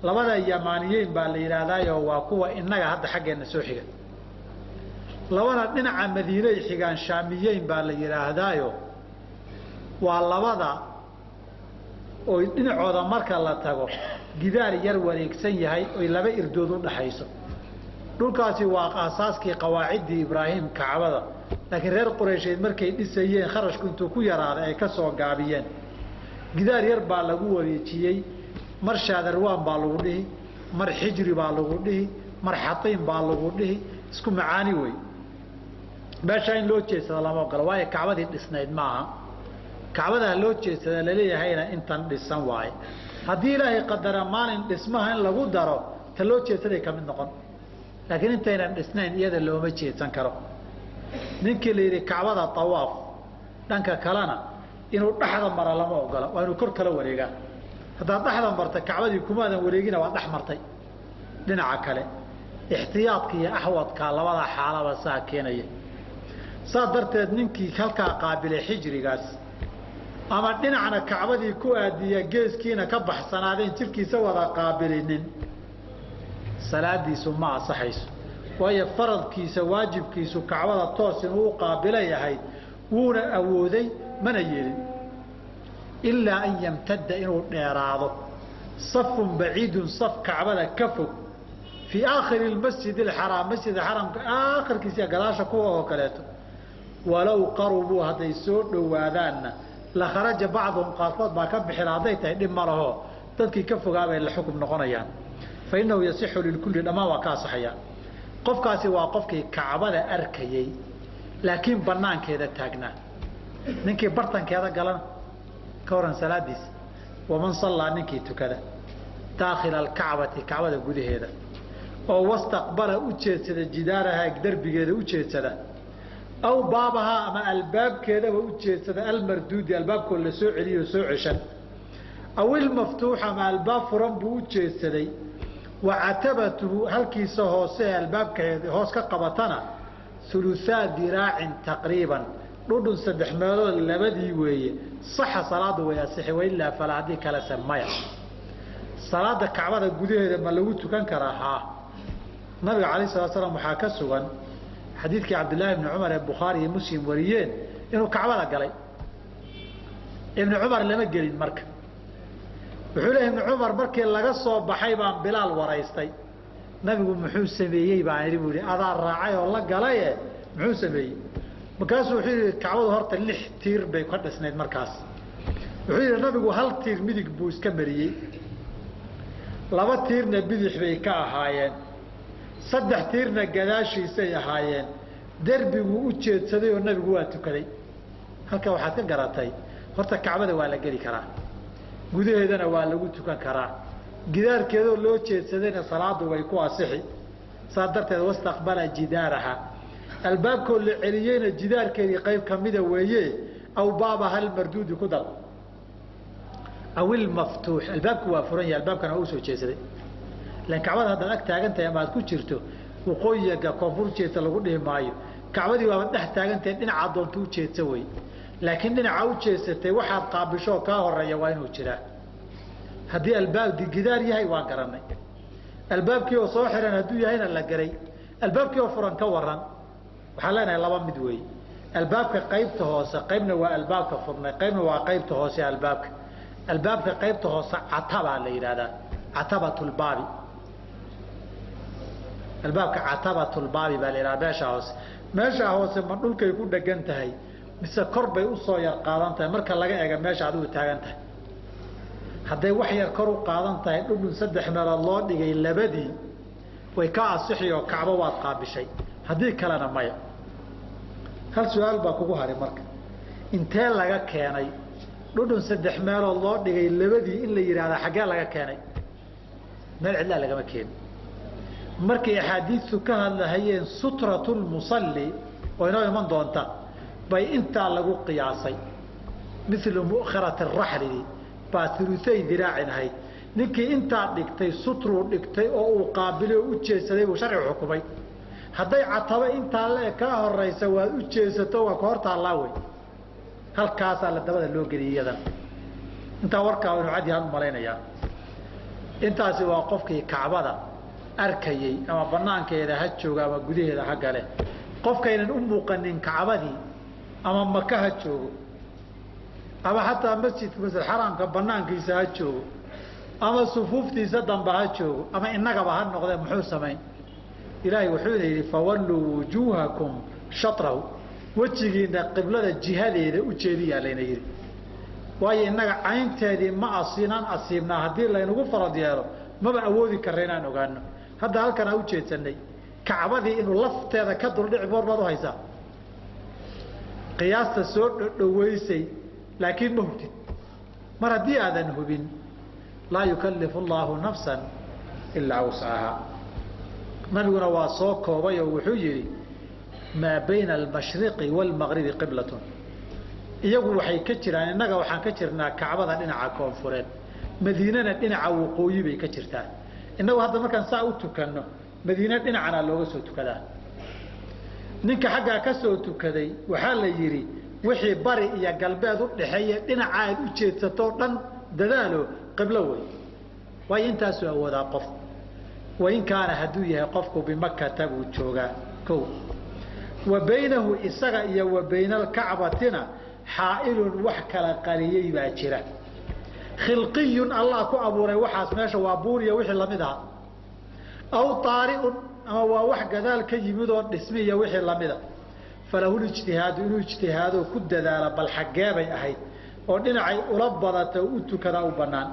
Labada yamaaniyeyn baa la yidhaahdaayo waa kuwa innaga hadda xaggeenna soo xiga. Labana dhinaca madiinay xigaan shaamiyeyn baa la yidhaahdaayo waa labada oy dhinacooda marka la tago gidaar yar wareegsan yahay oy laba irdood u dhaxayso. Dhulkaasi waa aasaaskii qawaaciddii Ibraahim kacbada, laakiin reer Qureysheed markay dhisayeen kharashku intuu ku yaraaday ay ka soo gaabiyeen. Gidaar yar baa lagu wareejiyey, mar shaadarwaan baa lagu dhihi, mar xijri baa lagu dhihi, mar xatiim baa lagu dhihi, isku macaani wey. Meeshaa in loo jeedsada lama ogola, waayo kacbadii dhisnayd maaha. Kacbadaa loo jeedsada laleeyahayna intan dhisan waaye. Haddii ilaahay qadara maalin dhismaha in lagu daro, ta loo jeedsaday ka mid noqon, laakiin intaynan dhisnayn iyada looma jeedsan karo. Ninkii la yidhi kacbada tawaaf, dhanka kalena inuu dhexda mara lama ogola, waa inuu kor kala wareegaa. Haddaad dhexda marta kacbadii kumaadan wareegina, waa dhex martay dhinaca kale. Ixtiyaadka iyo axwadka labada xaalaba saa keenaya. Saas darteed ninkii halkaa qaabilay xijrigaas ama dhinacna kacbadii ku aadiya geeskiina ka baxsanaadeen jirkiisa wada qaabilinin, Salaadiisu ma asaxayso, waayo faradkiisa waajibkiisu kacbada toos inuu u qaabila yahay, wuuna awooday mana yeelin. Ilaa an yamtadda inuu dheeraado safun baciidun, saf kacbada ka fog, fii aakhiri masjid alxaraam, masjid xaramka aakhirkiisa gadaasha kuwa oo kaleeto. Walow qarubuu hadday soo dhowaadaanna la kharaja bacduhum, qaarkood baa ka bixila hadday tahay dhib ma laho, dadkii ka fogaabay la xukum noqonayaan. Fa innahu yasixu lilkulli, dhammaan waa ka asaxayaa. Qofkaasi waa qofkii kacbada arkayey laakiin banaankeeda taagnaa. Ninkii bartankeeda galana ka waran salaadiisa? Waman sallaa, ninkii tukada, daakhila alkacbati, kacbada gudaheeda, oo wastaqbala u jeedsada jidaaraha, derbigeeda u jeedsada, aw baabahaa ama albaabkeedaba u jeedsada, almarduudi, albaabkoo la soo celiyo soo ceshan, aw ilmaftuux, ama albaab furan buu u jeedsaday, wa catabatuhu, halkiisa hoose ee albaabka hoos ka qabatana, uluaa diraacin taqriiban, dhudhun saddex meelood labadii weeye, saxa, salaada way asixi, wailaa falaa, haddii kalese maya. Salaada kacbada gudaheeda ma lagu tukan karaa? Haa. Nabiga alayh salatu slam waxaa ka sugan xadiidkii Cabdillaahi bni Cumar ee Bukhaari iyo Muslim wariyeen inuu kacbada galay. Ibni Cumar lama gelin. Marka wuxuu leeyahy Ibni Cumar, markii laga soo baxay baan Bilaal waraystay, nabigu muxuu sameeyey baan idhi, buu yihi, adaa raacay oo la galaye, muxuu sameeyey? Markaasuu wuxuu yihi kacbadu horta lix tiir bay ka dhisnayd. Markaas wuxuu yidhi nabigu hal tiir midig buu iska mariyey, laba tiirna bidix bay ka ahaayeen, saddex tiirna gadaashiisay ahaayeen, derbiguu u jeedsaday oo nabigu waa tukaday. Halka waxaad ka garatay horta kacbada waa la geli karaa, gudaheedana waa lagu tukan karaa, gidaarkeedoo loo jeedsadayna salaadu way ku asixi. Saas darteed wastaqbala jidaaraha, albaabkoo la celiyeyna jidaarkeedii qayb kamida weeye, aw baabaha almarduudi ku dar, aw ilmaftuux, albaabku waa furan yahay, albaabkana waa usoo jeedsaday. Ilan kacbada haddaad ag taagan tahay ama aad ku jirto, waqooyiga koonfur jeedsa lagu dhihi maayo, kacbadii waaba dhex taagan tahay, dhinacaa doonta u jeedsa wey. Laakiin dhinaca u jeedsatay waxaad qaabishoo kaa horeeya waa inuu jiraa. Haddii albaab gidaar yahay waan garanay, albaabkii oo soo xiran hadduu yahayna la garay, albaabkii oo furan ka waran? Waxaan leenahay laba mid weeye. Albaabka qaybta hoose, qaybna waa albaabka furnay, qaybna waa qaybta hoose albaabka. Albaabka qaybta hoose catabaa la yidhahdaa, catabatulbaabi. Albaabka catabatulbaabi baa la yidhahdaa. Meesha hoose, meesha hoose ma dhulkay ku dhegan tahay mise kor bay usoo yar qaadan tahay marka laga eega meesha adigu taagan tahay? Hadday wax yar kor u qaadan tahay, dhudhun saddex meelood loo dhigay labadii, way ka asixi oo kacbo waad qaabishay. Haddii kalena maya. Hal su-aal baa kugu haray marka: intee laga keenay dhudhun saddex meelood loo dhigay labadii in la yidhahda? Xaggee laga keenay? Meel cidlaa lagama keenin. Markay axaadiistu ka hadlahayeen sutratulmusalli oo inoo iman doonta bay intaa lagu qiyaasay, milu mu'khirati raxlidi baa uluay diraacin ahayd. Ninkii intaa dhigtay sutruu dhigtay oo uu qaabilay oo u jeedsaday buu sharcigu xukumay. Hadday catabo intaa le kaa horaysa waad u jeedsato, waa ka hor taallaa wey. Halkaasaa la dabada loo geliyay iyadan. Intaa warkaa inu cad yahaan u malaynayaa. Intaasi waa qofkii kacbada arkayey, ama banaankeeda ha jooga ama gudaheeda ha gale. Qofkaynan u muuqanin kacbadii, ama Maka ha joogo ama xataa masjidka masjid xaraamka banaankiisa ha joogo ama sufuuftiisa dambe ha joogo ama innagaba ha noqdee, muxuu samayn? Ilaahay wuxuuna yidhi fawalluu wujuuhakum shatrahu, wejigiina qiblada jihadeeda u jeediyaa layna yidhi. Waayo innaga caynteedii ma asiinaan asiibnaa, haddii laynagu farad yeelo maba awoodi karra inaan ogaano. Hadda halkan aa u jeedsanay kacbadii inuu lafteeda ka duldhici boor baad u haysaa, qiyaasta soo dhodhoweysay, laakiin ma hubtid. Mar haddii aadan hubin, laa yukallifu allaahu nafsan ilaa wuscahaa. Nabiguna waa soo koobay oo wuxuu yidhi maa bayna almashriqi waalmagribi qiblatun. Iyagu waxay ka jiraan, innaga waxaan ka jirnaa kacbada dhinaca koonfureed, Madiinana dhinaca waqooyi bay ka jirtaa. Innagu hadda markaan saa u tukanno, Madiine dhinacana looga soo tukadaa. Ninka xaggaa ka soo tukaday waxaa la yidhi wixii bari iyo galbeed u dhaxeeya dhinaca aad u jeedsatoo dhan dadaalo qiblo wey, waayo intaasuu awoodaa qof. Wain kaana hadduu yahay qofku bimakata buu joogaa kow, wa baynahu isaga iyo wa bayna alkacbatina xaa'ilun wax kala qariyey baa jira. Khilqiyun Allah ku abuuray waxaas meesha waa buuriya wixii lamid aha, aw taari'un ama waa wax gadaal ka yimid oo dhismi iyo wixii lamida. Falahu lijtihaadu inuu ijtihaado ku dadaala bal xaggee bay ahayd oo dhinacay ula badata u tukadaa u bannaan.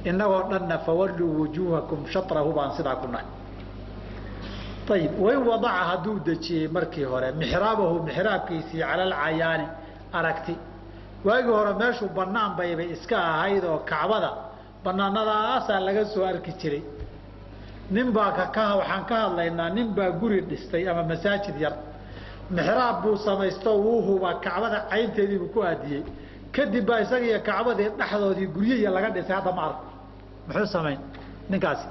Innagoo dhanna fawalluu wujuuhakum shatrahu baan sidaa ku nahay. Ayib, wain wadaca hadduu dejiyey markii hore mixraabahu mixraabkiisii cala alcayaani aragti. Waagii hore meeshuu bannaan baybay iska ahayd oo kacbada bannaanadaasaa laga soo arki jiray. Nin baa waxaan ka hadlaynaa nin baa guri dhistay ama masaajid yar, mixraab buu samaysto wuu hubaa kacbada caynteediibuu ku aadiyey. Kadib baa isaga iyo kacbadii dhexdoodii guryihiya laga dhisay, hadda ma arko muxuu samayn ninkaasi.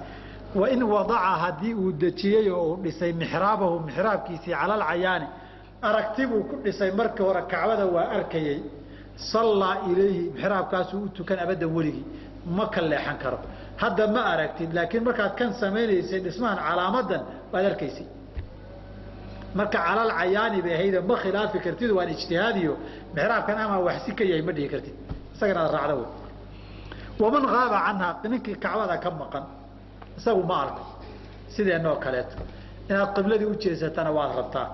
Wain wadaca haddii uu dejiyey oo uu dhisay mixraabahu mixraabkiisii cala alcayaani aragti buu ku dhisay markii hore kacbada waa arkayey, sallaa ilayhi mixraabkaasuu u tukan abaddan weligii ma ka leexan karo. Hadda ma aragtid, laakiin markaad kan samaynaysay dhismahan calaamadan waad arkaysay. Marka calal cayaani bay ahayde ma khilaafi kartid, waan ijtihaadiyo mixraabkan ama waxsi ka yahay ma dhihi kartid, isagana aad raacda wey. Waman haaba canhaa ninkii kacbada ka maqan isagu ma arko sideenoo kaleeto, inaad qibladii u jeesatana waad rabtaa.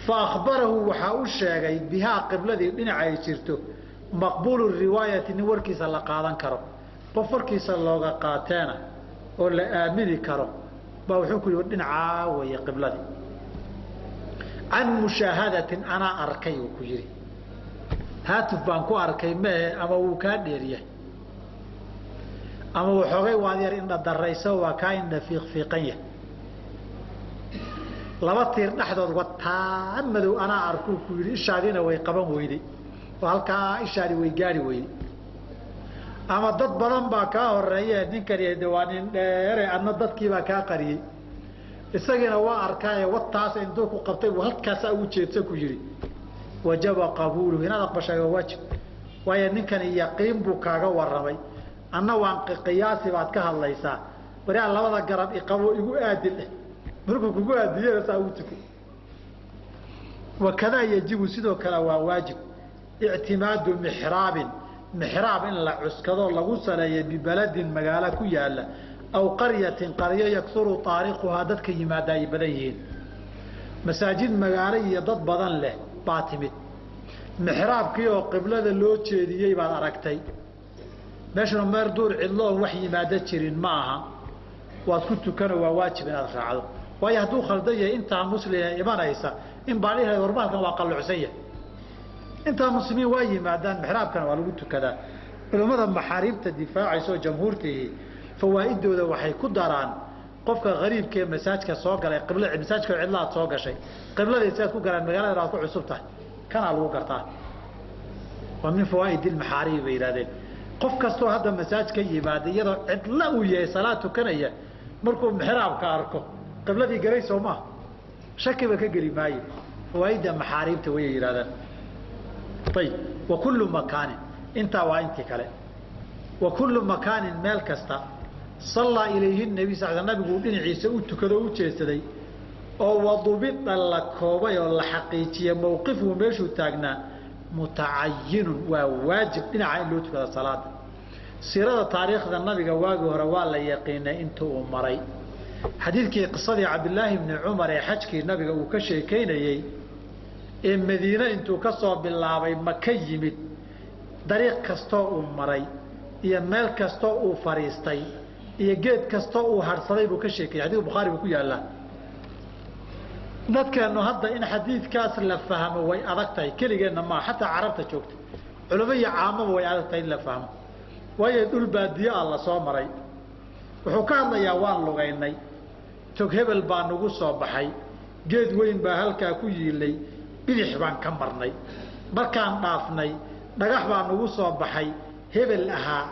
Fa akhbarahu waxaa u sheegay bihaa qibladii dhinaca ay jirto maqbuulu riwaayati nin warkiisa la qaadan karo, qof warkiisa looga qaateena oo la aamini karo baa wuxuu ku yihi dhinacaa weeye qibladii. Can mushaahadatin anaa arkay uu ku yidhi, haatuf baan ku arkay mehe ama wuu kaa dheeryahay ama waxoogay waad yar indha darayso waa kaa indha fiiqfiiqan yahay, laba tiir dhexdood wataan madow anaa arkuu ku yidhi, ishaadiina way qaban weyday oo halkaa ishaadi way gaari weyday. Ama dad badan baa kaa horeeye ninkani de waa nin dheere adna dadkiibaa kaa qariyey, isagiina waa arkaaye wataas intuu ku qabtay buu halkaasaa ugu jeedsa ku yidhi. Wajaba qabuuluhu inaad aqbashay waa waajib, waayo ninkani yaqiin buu kaaga warramay, anna waan qiyaasi baad ka hadlaysaa, bariaa labada garab iqabo igu aadil eh, markuu kugu aadiyana saa ugu tuko. Wakadaa yajibu sidoo kale waa waajib ictimaadu mixraabin mixraab in la cuskado lagu saleeyo bibaladin magaalo ku yaala aw qaryatin qaryo yaksuru taariquhaa dadka yimaada ay badan yihiin. Masaajid magaalo iyo dad badan leh baa timid, mixraabkii oo qiblada loo jeediyey baad aragtay, meeshuna meer duur cidloon wax yimaado jirin ma aha, waad ku tukano waa waajib inaad raacdo. Waayo hadduu khaldan yahay intaa muslima imanaysa in baa dhihi warbahalkan waa qallucsan yahay, intaa muslimiin waa yimaadaan mixraabkana waa lagu tukadaa. Culimmada maxaariibta difaacaysa oo jamhuurtiihi fawaa'idooda waxay ku daraan qofka hariibka ee masaajka soo galay qibla masaajka cidlaad soo gashay qibladii sidaad ku galaan magaalada aad ku cusub tahay kanaa lagu gartaa, waa min fawaa'id ilmaxaariib bay yidhahdeen. Qof kastoo hadda masaaj ka yimaada iyadoo cidla uu yahay salaad tukanaya markuu mixraabka arko qibladii garay soo maaha, shakiba ka geli maayo. Fawaa'idda maxaariibta wayay yidhahdaan. Ayib, wa kullu makaanin intaa waa intii kale. Wa kullu makaanin meel kasta sallaa ilayhi nabi sal nabigu dhinaciisa u tukado o u jeedsaday oo wadubida la koobay oo la xaqiijiyey mowqifuhu meeshuu taagnaa mutacayinun waa waajib dhinaca in loo tukado salaada. Siirada taariikhda nabiga waagii hore waa la yaqiinay inta uu maray. Xadiidkii qisadii Cabdillaahi bni Cumar ee xajkii nabiga uu ka sheekaynayey ee Madiine intuu ka soo bilaabay maka yimid, dariiq kastoo uu maray iyo meel kastoo uu fariistay iyo geed kastoo uu harsaday buu ka sheekayay. Xadiidka Bukhaari buu ku yaallaa. Dadkeennu hadda in xadiidkaas la fahmo way adag tahay, keligeenna maa, xataa carabta joogta culimo iyo caamaba way adag tahay in la fahmo, waayo dhul baadiye ah la soo maray. Wuxuu ka hadlayaa waan lugaynay, tog hebel baa nagu soo baxay, geed weyn baa halkaa ku yiilay, bidix baan ka marnay, markaan dhaafnay dhagax baa nagu soo baxay, hebel ahaa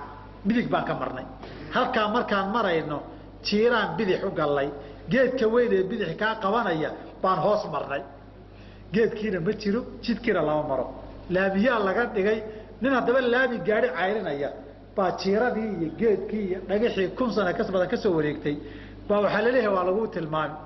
midig baan ka marnay, halkaa markaan marayno jiiraan bidix u gallay, geedka weyn ee bidix kaa qabanaya baan hoos marnay, geedkiina ma jiro, jidkiina lama maro, laamiyaa laga dhigay. Nin haddaba laami gaari cayrinaya Baa jiiradii iyo geedkii iyo dhagaxii 1000 sano ka badan ka soo wareegtay baa waxaa laleeyahay waa laguu tilmaami.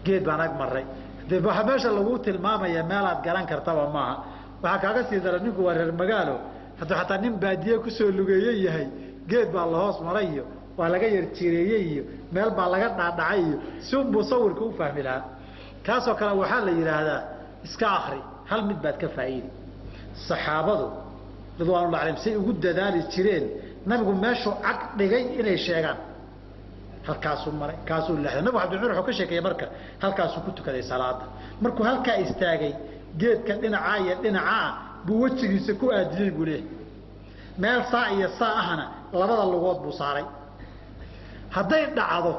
Geed baan ag maray. Dee waxa meesha laguu tilmaamaya meelaad garan kartaba maaha. Waxaa kaaga sii dara ninku waa reer magaalo, hadduu xataa nin baadiye kusoo lugeeye yahay, geed baa la hoos maray iyo waa laga yar jireeyey iyo meel baa laga dhaadhacay iyo si unbuu sawirka u fahmi lahaa. Kaasoo kale waxaa la yidhaahdaa iska akri, hal mid baad ka faa'iidi. Saxaabadu ridwaanullahi calayhim say ugu dadaali jireen nabigu meeshuu cag dhigay inay sheegaan. Halkaasuu maray, kaasuu leexday. Nabigu Cabdi Cumar wuxuu ka sheekeeyey marka halkaasuu ku tukaday salaada. Markuu halkaa istaagay geedka dhinacaa iyo dhinacaa buu wejigiisa ku aadiyey buu leeyahay. Meel saa iyo saa ahna labada lugood buu saaray. Hadday dhacdo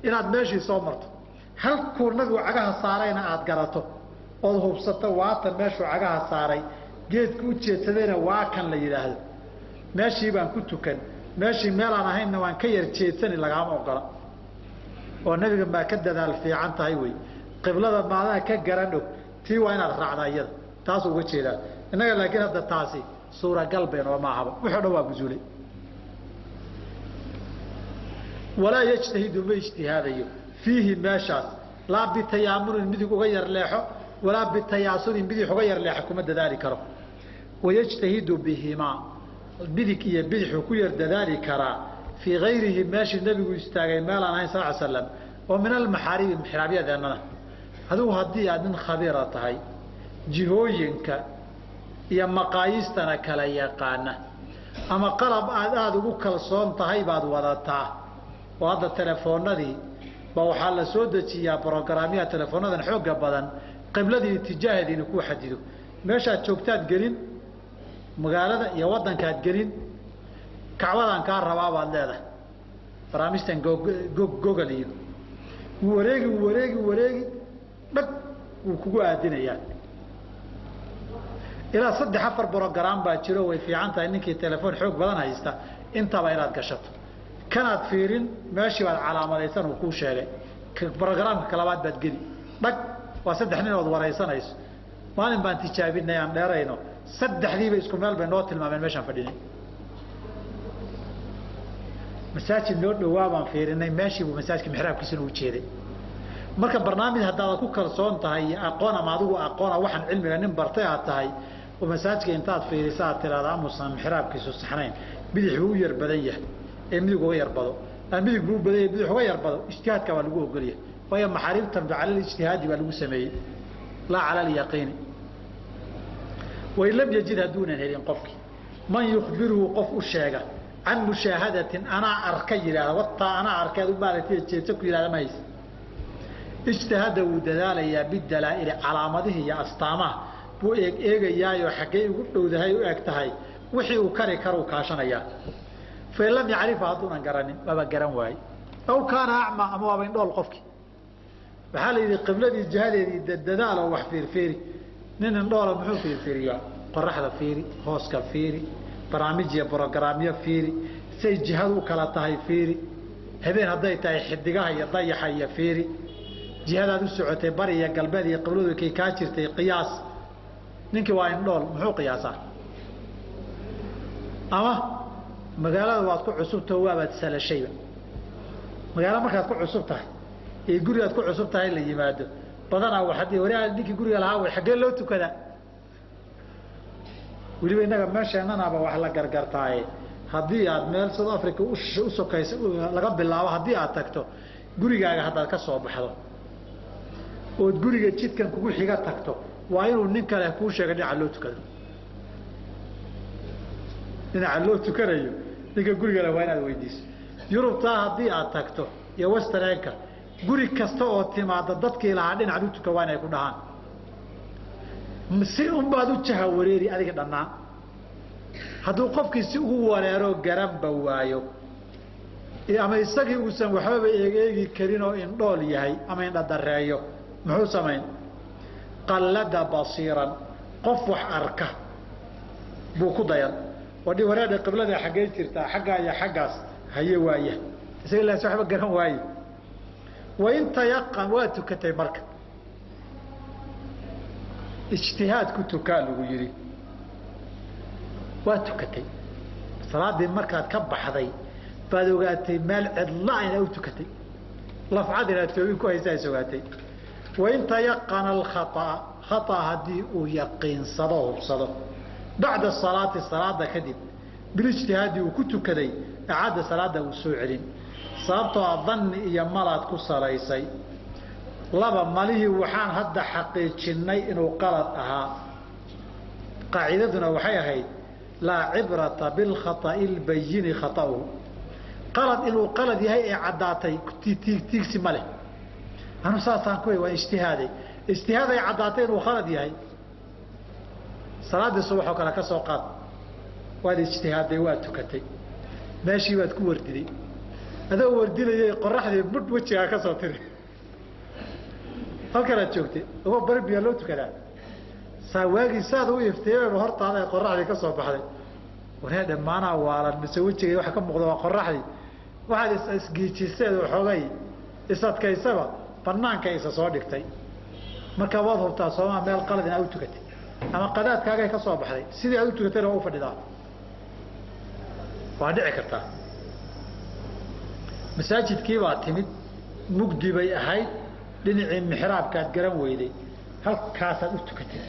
inaad meeshii soo marto, halkuu nabigu cagaha saarayna aad garato ood hubsato waatan meeshuu cagaha saaray, geedku u jeedsadayna waa kan la yidhaahdo. Meeshii baan ku tukan, meeshii meelaan ahaynna waan ka yar jeedsani, lagaama ogola. Oo nabiga maa ka dadaal fiican tahay wey. Qiblada maadaa ka garan og, tii waa inaad raacdaa iyada. Taasuu uga jeedaa. Innaga laakiin hadda taasi suuragal baynoo maahaba. Wuxuu dhan waa buzuulay. Walaa yajtahidu ma ijtihaadayo fiihi meeshaas, laa bitayaamunin midig uga yar leexo, walaa bitayaasunin bidix uga yar leexo kuma dadaali karo. Wayajtahidu bihimaa, bidig iyo bidixuu ku yar dadaali karaa fii gayrihi meeshii nabigu istaagay meelaan ahayn sal ly slam, oo min almaxaaribi mixraabyadeennana. Adigu haddii aad nin khabiira tahay, jihooyinka iyo maqaayiistana kala yaqaana, ama qalab aad aada ugu kalsoon tahay baad wadataa, oo hadda telefoonadii ba waxaa la soo dejiyaa brogaraamyaha teleefoonadan xoogga badan, qibladii itijaaheediina kuu xadido. Meeshaad joogtaad gelin, magaalada iyo waddankaad gelin, kacbadan kaa rabaa baad leedahay. Barnaamijtan Google iyo wareegi wareegi wareegi dhag wuu kugu aadinayaa. Ilaa 3-4 brograam baa jiro. Way fiican tahay ninkii telefoon xoog badan haysta intaba inaad gashato. Kanaad fiirin meeshii baad calaamadaysan uu kuu sheegay, brograamka kalabaad baad geli dhag. Waa 3 nin ood waraysanayso. Maalin baan tijaabinay aan dheerayno, 3diiba isku meel bay noo tilmaameen meeshaan fadhinay. Masaajid noo dhowaa baan fiirinay, meeshii buu masaajidka mixraabkiisana u jeeday. Marka barnaamij haddaad ku kalsoon tahay iyo aqoon, ama adigu aqoona waxaan cilmiga nin bartay aad tahay, oo masaajidka intaad fiirisa aad tiraahda amuusan mixraabkiisu saxnayn, bidix buu u yar badan yahay ee midig uga yarbado, ama midig buu u badan yahay bidix uga yarbado, ijtihaadka waa lagu ogolyahay. Waayo maxaariibtan cala ijtihaadi baa lagu sameeyey, laa cala alyaqiini. Wain lam yajid hadduunan helin qofkii man yukhbiruhu qof u sheega can mushaahadatin, anaa arka yidhahda, wataa anaa arkeed u maaratay jeedsa ku yidhahda ma haysa. Ijtihada wuu dadaalayaa bidalaa'ili, calaamadihii iyo astaamaha buu eeg eegayaayoo xaggay ugu dhowdahay u eg tahay, wixii uu kari karuu kaashanayaa. Fain lam yacrifa hadduunan garanin, waaba garan waaye, aw kaana acmaa ama waaba indhool qofkii. Waxaa la yidhi qibladii jihadeedii dadadaaloo wax fiirfiiri. Nin indhoola muxuu fiirfiiriyaa? Qoraxda fiiri, hooska fiiri, barnaamij iyo brogaraamyo fiiri, say jihadu u kala tahay fiiri, habeen hadday tahay xidigaha iyo dayaxa iyo fiiri, jihadaad u socotay bari iyo galbeed iyo qibladu kay kaa jirtay qiyaas. Ninkii waa indhool, muxuu qiyaasaa? Ama magaalada waad ku cusubtaho, waabaad salashayba. Magaalo markaad ku cusub tahay ee gurigaad ku cusub tahay la yimaado, badanaa waxaad waraa ninkii guriga lahaa way xaggee loo tukadaa. Weliba innaga meesheenanaaba wax la gargartaaye, haddii aad meel South Africa u sokaysa laga bilaabo, haddii aad tagto gurigaaga haddaad ka soo baxdo ood guriga jidkan kugu xiga tagto, waa inuu nin kale kuu sheega dhinaca loo tukado. Dhinaca loo tukanayo ninka gurigale waa inaad weydiiso. Yurubtaa haddii aad tagto iyo westernka, guri kasta oo timaada dadkii lahaa dhinacan u tuka waa inay ku dhahaan. Si unbaad u jaha wareeri adiga dhannaa. Hadduu qofkii si ugu wareeroo garanba waayo, ama isagii uusan waxbaba eegeegi karin oo indhool yahay ama indhadareeyo, muxuu samayn? Qallada basiiran, qof wax arka buu ku dayan. Wadhi wareedha qiblada xaggee jirtaa, xaggaa iyo xaggaas haye waaya, isaga ilaas waxba garan waaye. Wain tayaqan waa tukatay marka, ijtihaad ku tukaa lagu yidhi, waa tukatay. Salaaddii markaad ka baxday baad ogaatay meel cidla inaad u tukatay, lafcad inaad toobin ku haysa is ogaatay. Wain tayaqana alkhaطa'a, khaطa haddii uu yaqiinsado hubsado bacda salaati, salaada kadib bilijtihaadi uu ku tukaday, acaada salaada uu soo celin, sababtoo a danni iyo malaad ku salaysay. Laba malihii waxaan hadda xaqiijinnay inuu qalad ahaa. Qaacidaduna waxay ahayd laa cibrata bilkhata'i lbayini khata'uhu, qalad inuu qalad yahay ee caddaatay tiigsi ma leh. Anu saasaan ku waa ijtihaaday, ijtihaad ay caddaatay inuu khalad yahay. Salaaddii subax oo kale ka soo qaad, waad ijtihaaday, waad tukatay, meeshii baad ku wardiday, adoo wardinayay qoraxdii mudh wejigaa ka soo tiri, halkanaad joogtay uga bari biyaa loo tukadaa saa waagii saad u iftiimaba hortaada ay qoraxdii ka soo baxday. Waree dhammaanaa waalan mise wejigay waxa ka muuqda waa qoraxdii. Waxaad isgiijiseed waxoogay isadkaysaba banaanka isa soo dhigtay. Marka waad hubtaa soomaa meel qalad inaad u tukatay ama qadaadkaagay ka soo baxday, sidii aad u tukatayna waa u fadhidaa, waa dhici kartaa. Masaajidkii baa timid, mugdi bay ahayd, dhinacii mixraabkaad garan weyday, halkaasaad u tukatay.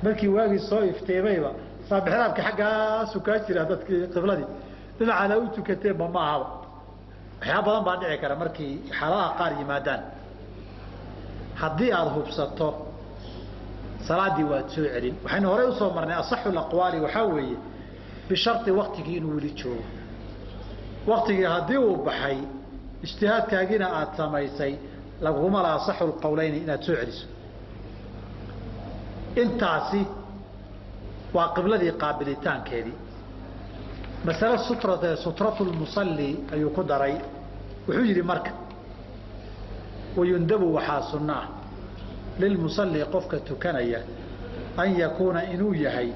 Markii waagii soo iftiimayba saa mixraabka xaggaasu kaa jira dadkii qibladii dhinacaana u tukateenba ma ahaba. Waxyaaba badan baa dhici kara markii xaaladaha qaar yimaadaan. Haddii aada hubsato salaaddii waad soo celin. Waxaynu horey usoo marnay asaxu aqwaali waxaa weeye bishardi waktigii inuu weli joogo. Waktigii haddii uu baxay ijtihaadkaagiina aada samaysay, laguma la asaxu lqowleyni inaad soo celiso. Intaasi waa qibladii qaabilitaankeedii. Masale sutratu lmusalli ayuu ku daray. Wuxuu yidhi marka wayundabu waxaa sunno ah lilmusalli qofka tukanaya an yakuuna inuu yahay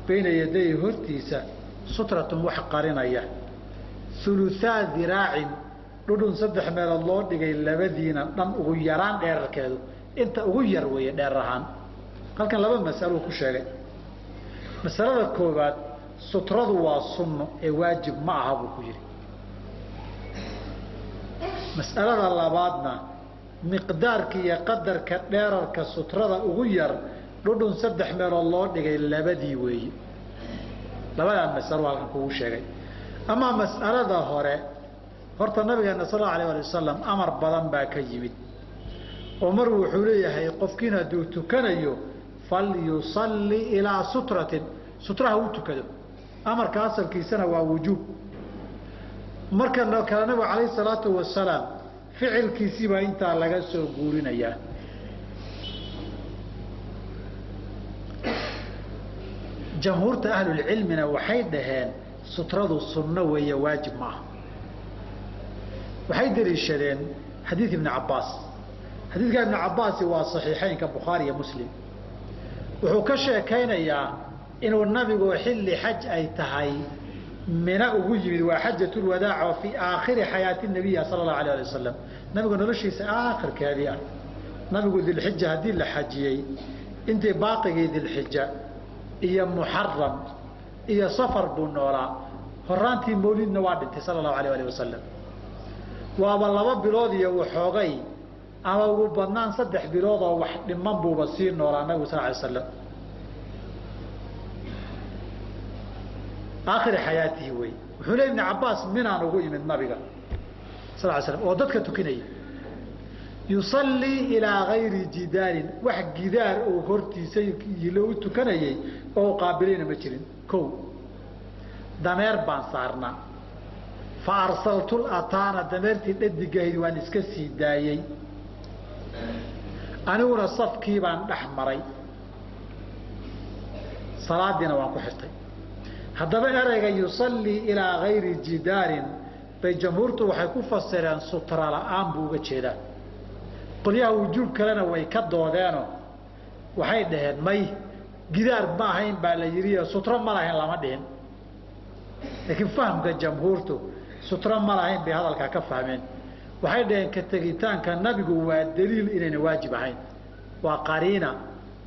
bayna yadayhi hortiisa sutratun wax qarinaya uluaa diraacin dhudhun saddex meelood loo dhigay labadiina dhan ugu yaraan dheerarkeedu inta ugu yar weeye dheer ahaan. Halkan laba masaluu ku sheegay. Masalada koowaad, sutradu waa sunno ee waajib ma aha buu ku yidhi. Mas'alada labaadna, miqdaarka iyo qadarka dheerarka sutrada ugu yar dhudhun saddex meelood loo dhigay labadii weeye. Labadaa masalo halkan kugu sheegay. Amaa mas'alada hore, horta nabigeena sal allahu alayh ali wasalam amar badan baa ka yimid oo mar wuxuu leeyahay qofkiin hadduu tukanayo falyusalli ilaa sutratin, sutraha u tukado. Amarka asalkiisana waa wujuub. Marka kale nabigu calayhi salaatu wasalaam ficilkiisii baa intaa laga soo guurinayaa. Jamhuurta ahlulcilmina waxay dhaheen sutradu sunno weeye, waajib maaha. Waxay daliishadeen xadiid ibni cabbaas. Xadiidka ibni cabbaasi waa saxiixeynka Bukhaari iyo Muslim. Wuxuu ka sheekaynayaa inuu nabigu xilli xaj ay tahay mina ugu yimid, waa xajatulwadaac oo fii aakhiri xayaati nabiya sala allahu alayh ali wasalam, nabigu noloshiisa aakhirkeedii ah. Nabigu dilxija haddii la xajiyey, intii baaqigii dilxija iyo muxaram iyo safar buu noolaa, horaantii mawlidna waa dhintay sala allahu alayh alih wasalam. Waaba 2 bilood iyo waxoogay ama ugu badnaan 3 bilood oo wax dhiman buuba sii noolaa nabigu sal alay slam aakhiri xayaatihi wey. Wuxuu le ibni cabbaas minaan ugu imid nabiga sal ly slam oo dadka tukinaya, yusallii ilaa gayri jidaarin, wax gidaar uu hortiisa u tukanayey oo qaabilayna ma jirin. Ko dameer baan saarnaa, fa arsaltu lataana, dameertii dhadigahayd waan iska sii daayey, aniguna safkii baan dhex maray, salaadiina waan ku xirtay. Haddaba ereyga yusallii ilaa gayri jidaarin bay jamhuurtu waxay ku fasireen sutra la'aan buu uga jeedaa. Qolyaha wujuub kalena way ka doodeeno waxay dhaheen may gidaar ma ahayn baa la yidhi, sutro ma lahayn lama dhihin. Laakiin fahamka jamhuurtu sutro ma lahayn bay hadalkaa ka fahmeen. Waxay dhaheen ka tegitaanka nabigu waa daliil inayna waajib ahayn, waa qariina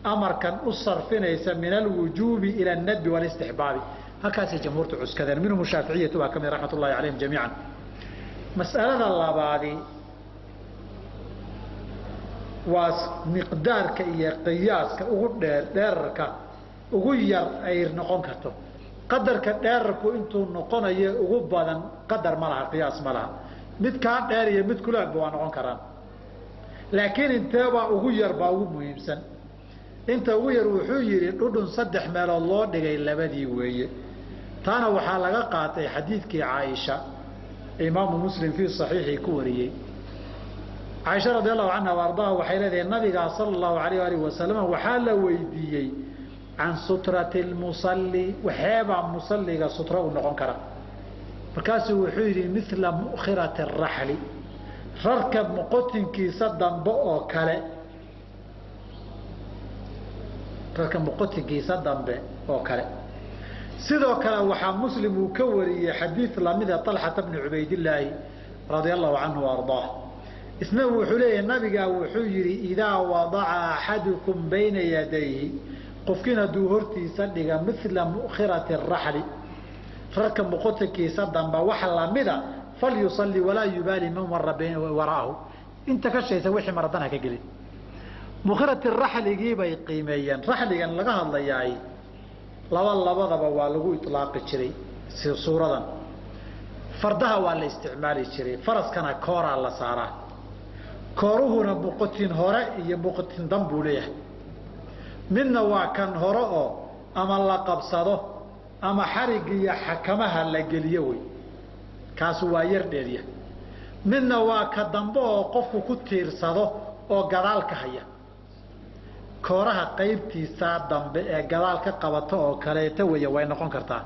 amarkan u sarfinaysa min alwujuubi ila anadbi waalistixbaabi. Halkaasay jamhuurtu cuskadeen, minhum shaaficiyatu baa ka mid raxmatullahi calayhim jamiican. Mas'alada labaadi waa miqdaarka iyo qiyaaska ugu dheer, dheerarka ugu yar ay noqon karto. Qadarka dheerarku intuu noqonayo ugu badan qadar ma laha, qiyaas ma laha. Mid kaa dheer iyo mid kulaagba waa noqon karaan, laakiin inteebaa ugu yar baa ugu muhiimsan. Inta ugu yar wuxuu yidhi dhudhun 3 meelood loo dhigay labadii weeye. Taana waxaa laga qaatay xadiidkii Caaisha imaamu Muslim fii saxiixii ku wariyey. Caaisha radi allahu canha wa ardaaha waxay leedahay nabigaa sala allahu alayh aalihi wasalam waxaa la weydiiyey can sutrati lmusalli, waxeebaa musalliga sutro u noqon kara. Markaasuu wuxuu yidhi mithla mu'khirati araxli, rarka muqotinkiisa dambe oo kale, rarka muqotinkiisa dambe oo kale. Sidoo kale waxaa Muslim uu ka wariyey xadiid lamida Talxata bni Cubaydillaahi radia allahu canhu wa ardaah. Isna wuxuu leeyahay nabigaa wuxuu yidhi idaa wadaca axadukum bayna yadayhi, qofkiin hadduu hortiisa dhiga mithla mu'khirati araxli, rarka muqotinkiisa dambe wax lamida, falyusalli walaa yubaali man mara waraahu, inta ka shaysa wixii maradan ha ka gelin. Mukhirati raxligii bay qiimeeyeen. Raxligan laga hadlayaay laba labadaba waa lagu itlaaqi jiray suuradan. Fardaha waa la isticmaali jiray, faraskana kooraa la saaraa. Kooruhuna muqotin hore iyo muqotin dan buu leeyahay. Midna waa kan hore oo ama la qabsado ama xarig iyo xakamaha la geliyo wey, kaasu waa yar dheerya. Midna waa ka dambe oo qofku ku tiirsado oo gadaal ka haya. Kooraha qaybtiisaa dambe ee gadaal ka qabata oo kaleeto weeye way noqon kartaa.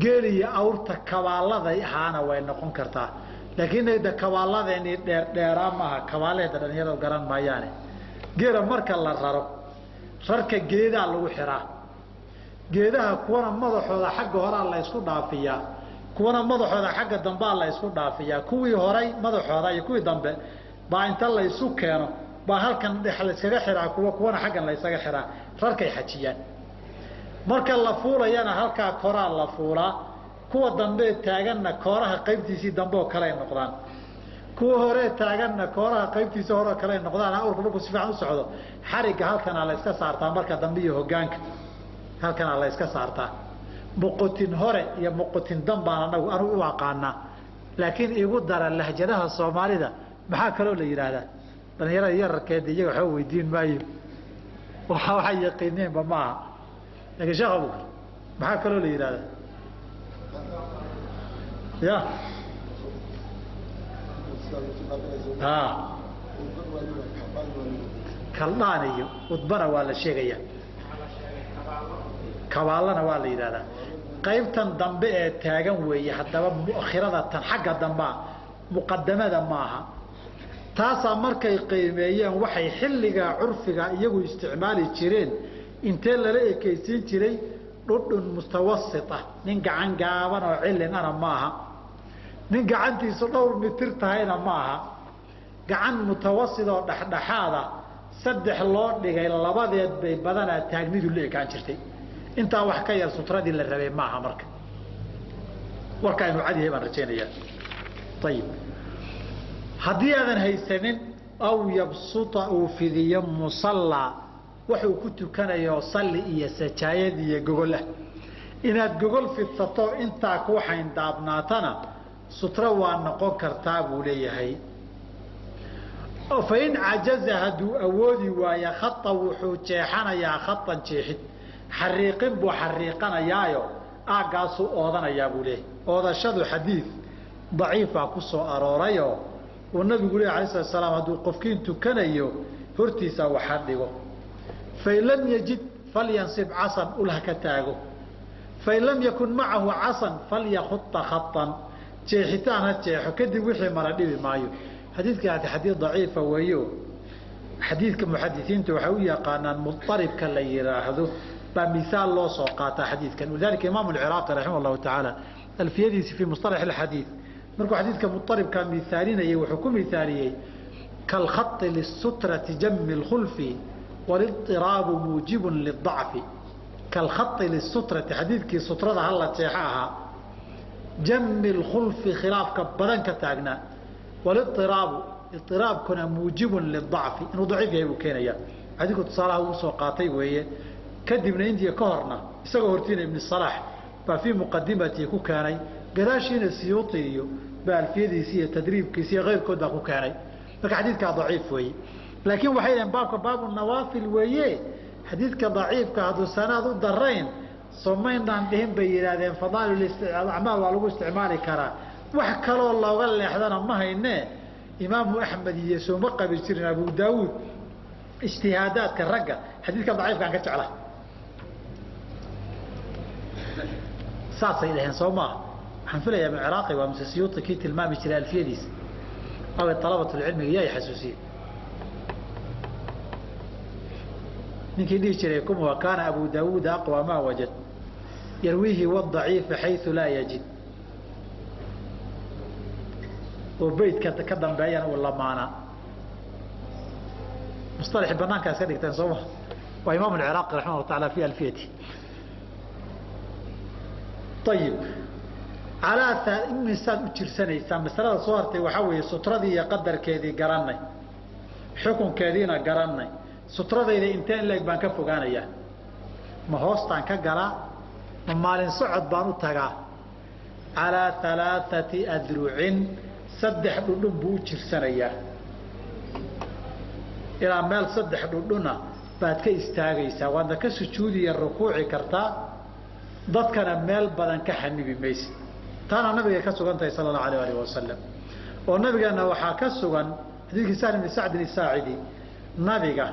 Geel iyo awrta kabaaladay ahaana way noqon kartaa, laakiin da kabaaladeenii dheerdheeraa maaha, kabaalaheeda dhalinyarada garan maayaane. Geela marka la raro, rarka geedaa lagu xiraa. Geedaha kuwana madaxooda xagga horaa la isku dhaafiyaa, kuwana madaxooda xagga dambaa la isku dhaafiyaa. Kuwii horay madaxooda iyo kuwii dambe baa inta la isu keeno baa halkan dhex la iskaga xiraa, kuwana xaggan la isaga xiraa. Rarkay xajiyaan. Marka la fuulayana halkaa koraa la fuulaa, kuwa dambee taaganna kooraha qaybtiisii dambe oo kale ay noqdaan, kuwa horee taaganna kooraha qaybtiisii hore oo kale ay noqdaan. Awrku markuu si fiican u socdo xarigga halkanaa la iska saartaa, marka dambe iyo hoggaanka halkanaa la iska saartaa. Muqotin hore iyo muqotin dan baan anagu anugu u aqaanaa, laakiin igu dara lahjadaha Soomaalida maxaa kaloo la yidhaahdaa? Dhalinyarada yararkeeda iyaga waxba weydiin maayo, waxay yaqiineenba maaha. Laakiin Sheekh Abuukar maxaa kaloo la yidhahdaa? Ya kaldhaan iyo udbana waa la sheegayaa, kabaallana waa la yidhahdaa. Qaybtan dambe ee taagan weeye haddaba mu'khirada tan xagga dambaa, muqadamada maaha. Taasaa markay qiimeeyeen waxay xilligaa curfiga iyagu isticmaali jireen intee lala ekaysiin jiray dhudhun mutawasit ah, nin gacan gaaban oo cilin ana maaha, nin gacantiisu dhowr mitir tahayna maaha, gacan mutawasit oo dhexdhexaada 3 loo dhigay labadeed bay badanaa taagnidu la ekaan jirtay. Intaa wax ka yar sutradii la rabay maaha. Marka warka inuu cad yahay baan rajaynayaa. Ayib, haddii aadan haysanin aw yabsuta uu fidiyo musallaa, wuxuu ku tukanayo salli iyo sajaayad iyo gogol ah, inaad gogol fidsato intaa ku xayndaabnaatana sutro waa noqon kartaa buu leeyahay. Fa in cajaza hadduu awoodi waayo khata wuxuu jeexanayaa khatan jeexid, xariiqin buu xariiqanayaayo aaggaasuu oodanayaa buu leeyahay. Oodashadu xadiid daciifaa ku soo aroorayoo uu nabigu lehy alai slat slaam hadduu qofkiin tukanayo hortiisa waxa dhigo, fain lam yajid falyansib casan ulha ka taago, fain lam yakun macahu casan falyakuta khatan, jeexitaan ha jeexo kadib wixii mara dhibi maayo. Xadiidkaasi xadiid daciifa weeyo. Xadiidka muxadisiinta waxay u yaqaanaan mudaribka la yidhaahdo baa misaal loo soo qaataa xadiidkan. Walidalika imaamu alciraaqi raximah allahu tacaala alfiyadiisi fii mustalax alxadiid markuu xadiidka mudaribka miisaalinayay wuxuu ku miisaaliyey kalkhai lisutrati jami lkhulfi walidiraabu muujibun lidacfi. Kalkhai lisutrati, xadiidkii sutrada hala jeexa ahaa, jami lkhulfi khilaafka badan ka taagnaa. Waliiraabu, iraabkuna muujibun lidacfi, inuu daciif yahay buu keenayaa. Xadiidku tusaalaha uu soo qaatay weeye. Kadibna intiya ka horna isagoo hortiina Ibn Salaax baa fii muqadimatii ku keenay, gadaashiina Siyuuti iyo baa alfiyadiisi iyo tadriibkiisi iyo keyrkood baa ku keenay. Marka xadiidkaa daciif weeye, laakiin waxay dhaheen baabka baabu nawaafil weeye. Xadiidka daciifka hadduu sanaad u darayn somaynaan dhihin bay yidhaahdeen fadaail acmaal waa lagu isticmaali karaa, wax kaloo looga leexdana ma haynee. Imaamu Axmed iyo sooma qabi jirin Abu Daawuud ijtihaadaadka ragga xadiidka daciifkaan ka jecla, saasay dhaheen soo maaha. Waxaan filayaa ibn Ciraaqi waa mise Siyuuti kii tilmaami jiray alfiyadiisa aw alabatulcilmiga yaa xasuusiyey ninkii dhihi jiray kuma kaana Abu Daawuuda aqwa maa wajad yarwiihi wadaciifa xayu laa yajid, oo beydka ka dambeeyana uu lamaanaa. Musطalaxi banaankaa iska dhigteen soo ma? Waa imaam Ciraaqi raximah llah taala fi alfiyati. Ayib, calaa imisaad u jirsanaysaa? Masalada soo hartay waxaa weeye sutradii iyo qadarkeedii garanay, xukunkeediina garanay. Sutradayda intee in leeg baan ka fogaanayaa? Ma hoostaan ka galaa? Ma maalin socod baan u tagaa? Calaa alaaثati adrucin, 3 dhudhun buu u jirsanayaa. Ilaa meel 3 dhudhuna baad ka istaagaysaa, waadna ka sujuudiya rukuuci kartaa, dadkana meel badan ka xanibi maysid. Taana nabiga ka sugan tahay sala allahu alayh alih wasalam, oo nabigeenna waxaa ka sugan xadiidkii Sahl ibni Sacdin Isaacidi, nabiga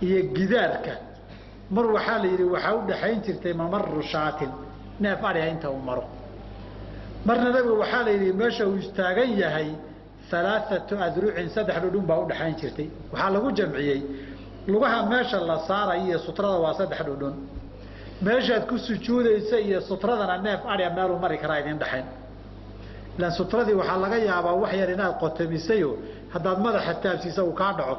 iyo gidaarka mar waxaa la yidhi waxaa u dhaxayn jirtay mamaru shaatin, neef adhiga inta uu maro. Marna nabiga waxaa la yidhi meesha uu istaagan yahay 3 adrucin, 3 dhudhun baa u dhaxayn jirtay. Waxaa lagu jamciyey lugaha meesha la saarayo iyo sutrada waa 3 dhudhun, meeshaad ku sujuudaysa iyo sutradana neef adhiga meeluu mari karaa idin dhaxayn. Ilaan sutradii waxaa laga yaabaa wax yar inaad qotomisayo, haddaad madaxa taabsiisa uu kaa dhaco,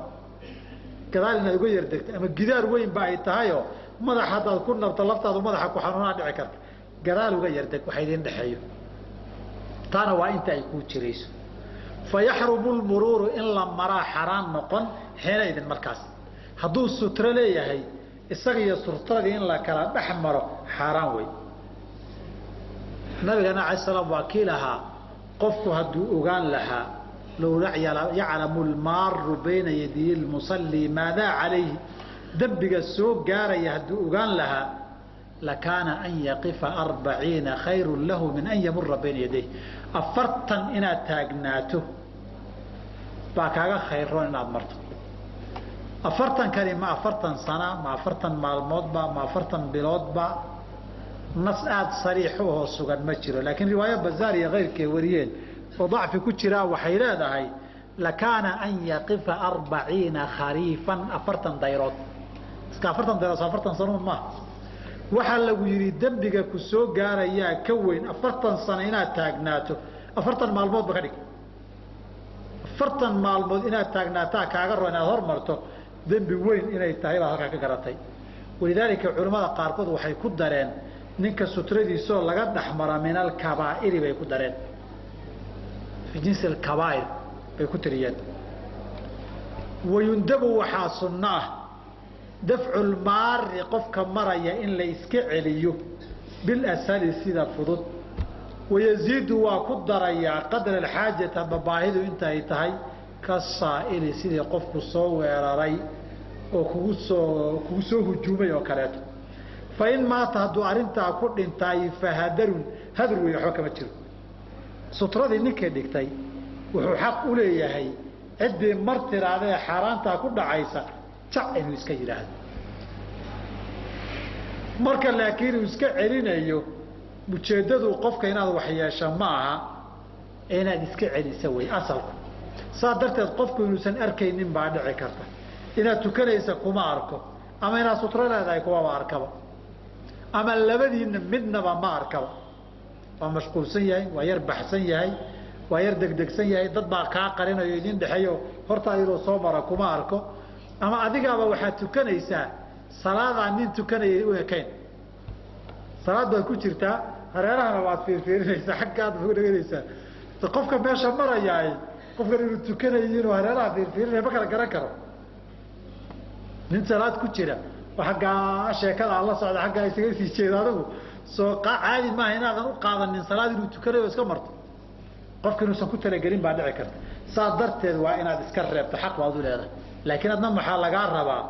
gadaal inaad uga yar degto, ama gidaar weyn ba ay tahayoo madaxa haddaad ku nabto laftaadu madaxa ku xanuunaa dhici karta, gadaal uga yar deg waxa idin dhexeeyo. Taana waa inta ay kuu jirayso. Fa yaxrumu lmuruuru, in la maraa xaraan noqon xiina idin. Markaas hadduu sutro leeyahay isaga iyo sutradii in la kala dhex maro xaaraan wey. Nabigana alay salaam waa kii lahaa qofku hadduu ogaan lahaa low yaclamu lmaaru bayna yadiyi lmusalli maadaa calayhi, dembiga soo gaaraya hadduu ogaan lahaa lakaana an yaqifa 40 khayru lahu min an yamura bayna yadayh. 40 inaad taagnaato baa kaaga khayroon inaad marto. 40kani ma 40 sana, ma 40 maalmoodba, ma 40 biloodba, nas aada sariixo oo sugan ma jiro. Laakiin riwaayo Bazaar iyo keyrkee wariyeen oo dacfi ku jiraa waxay leedahay lakaana an yaqifa 40 khariifan, 40 dayrood. Iska 40 dayrood 40 sanuun maaha. Waxaa lagu yidhi dembiga ku soo gaarayaa ka weyn 40 sano inaad taagnaato, 40 maalmoodba ka dhig. 40 maalmood inaad taagnaataa kaaga ro inaad hormarto, dembi weyn inay tahay baad halkaa ka garatay. Walidaalika culimmada qaarkood waxay ku dareen ninka sutradiisoo laga dhexmara min alkabaa'iri bay ku dareen, fi jinsi alkabaa'ir bay ku tiriyeen. Wayundabu, waxaa sunno ah dafculmaari, qofka maraya in la iska celiyo bilashali, sida fudud. Wayaziidu, waa ku darayaa qadra alxaajati, hadba baahidu inta ay tahay, kasaa'ili, sidii qofku soo weeraray oo kugu soo hujuumay oo kaleeto. Fa in maata, hadduu arrintaa ku dhintaay, fahadarun, hadur wey, waxba kama jiro. Sutradii ninkii dhigtay wuxuu xaq u leeyahay ciddii mar tiraadee xaaraantaa ku dhacaysa jac inuu iska yidhaahdo. Marka laakiin uu iska celinayo, ujeeddadu qofka inaad waxyeesho ma aha, inaad iska celisa wey asalku. Saa darteed qofku inuusan arkaynin baa dhici karta. Inaad tukanaysa kuma arko, ama inaad sutro leedahay kumaba arkaba, ama labadiina midnaba ma arkaba. Waa mashquulsan yahay, waa yar baxsan yahay, waa yar degdegsan yahay, dad baa kaa qarinayo idin dhexeeyo, hortaada inuu soo mara kuma arko, ama adigaaba waxaad tukanaysaa Salaadaan nin tukanayay u ekayn. Salaad baad ku jirtaa, hareerahana waad fiirfiirinaysaa, xaggaad dheganaysaa. Qofka meesha marayaay qofkan inuu tukanayo inuu hareeraha fiirfiirinaya ma kala garan karo. Nin salaad ku jira oo xaggaa sheekada aan la socda xaggaa isaga sii jeeda adigu soo caadi maaha inaadan u qaadanin salaad inuu tukanayo iska marto. Qofka inuusan ku talagelin baa dhici karta. Saas darteed waa inaad iska reebto, xaq baad u leedahay. Laakiin adna maxaa lagaa rabaa?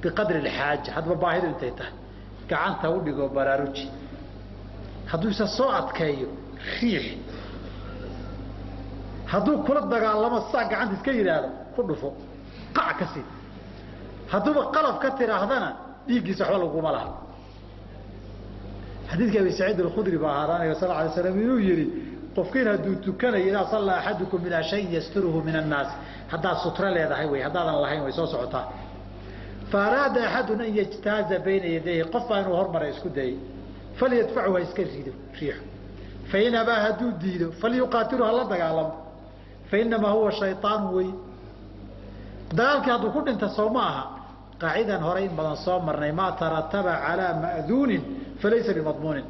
Biqadri alxaaja, hadba baahidu intay tahay gacanta u dhigo, baraaruji. Hadduu isa soo adkeeyo riix, hadduu kula dagaalamo saa gacanta iska yidhaahdo ku dhufo, qac ka sii. Hadduuba qalaf ka tidhaahdana dhiiggiisa waxba laguma laha. Xadiidka Abi Saciid Alkhudri baa ahaa nabiga sal alay slam inuu yihi qofkiin hadduu tukanayo idaa sallaa axadukum ilaa shayin yasturuhu min annaas, haddaad sutro leedahay wey, haddaadan lahayn way soo socotaa. Fa araada axadun an yajtaaza bayna yadayhi, qof baa inuu hormara isku dayay, falyadfachu ha iska rido riixo, fain abaa hadduu diido falyuqaatilu hala dagaalamo, fainamaa huwa shayطaanu wey. Dagaalkii hadduu ku dhinta soo ma aha. Qaacidan hore in badan soo marnay, maa tarataba calaa ma'duunin falaysa bimadmuunin.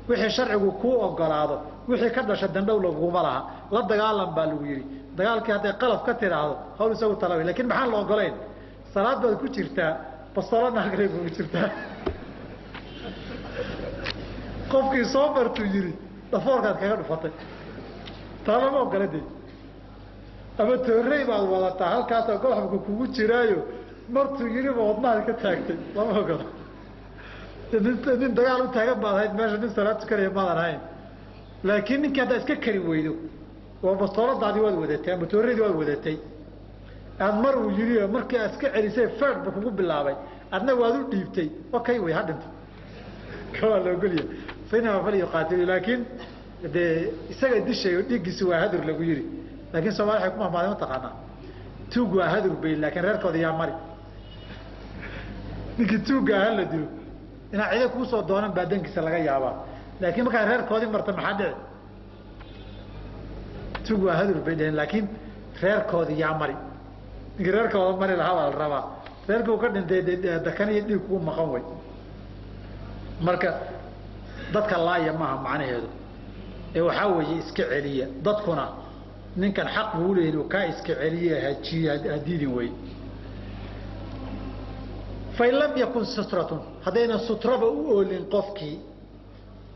Wixii sharcigu kuu ogolaado wixii ka dhasha dandhow laguma laha. La dagaalam baa lagu yidhi, dagaalkii hadday qalaf ka tidhaahdo hawl isagu talawe. Lakin maxaan la ogolayn? Salaad baad ku jirtaa, bastoolana halkanay kugu jirtaa, qofkii soo martuu yidhi dhafoorkaad kaga dhufatay, taa lama ogola de. Ama toorey baad wadataa halkaasoo golxabka kugu jiraayo, martuu yidhiba wadnahaad ka taagtay, lama ogola. Nin dagaal u taagan baad ahayd meesha, nin salaad tukanaya maadan ahayn. Laakiin ninkii haddaa iska kari weydo oo bastooladaadii waad wadatay ama tooradii waad wadatay, aad mar uu yidhi markii aad iska celisay feer bu kugu bilaabay, adna waad u dhiibtay, okay way ha dhinto, kawaa la ogolyahay, fainamaa falyuqaatilu. Laakiin dee isaga dishayo dhiiggiisi waa hadur lagu yidhi. Laakiin soomali waxay ku mahmaadeen mataqaanaa, tuug waa hadur bay, laakiin reerkooda yaa mari. Ninkii tuugga aha la dilo inaa cida kuusoo doonan baa dankiisa laga yaabaa, laakiin markaa reerkoodii marta maxaa dhici? Tuug waa hadur bay dheheen, laakiin reerkoodii yaa mari. Ninkii reerkooda mari lahaa baa la rabaa, reerkii uu ka dhintay dakan iyo dhiig kugu maqan way. Marka dadka laaya maaha macnaheedu, ee waxaa weeye iska celiya. Dadkuna ninkan xaq buu leeyahy inuu kaa iska celiye, hajiy hadiidin wey. Fain lam yakun sutratun, haddaynan sutraba u oolin qofkii,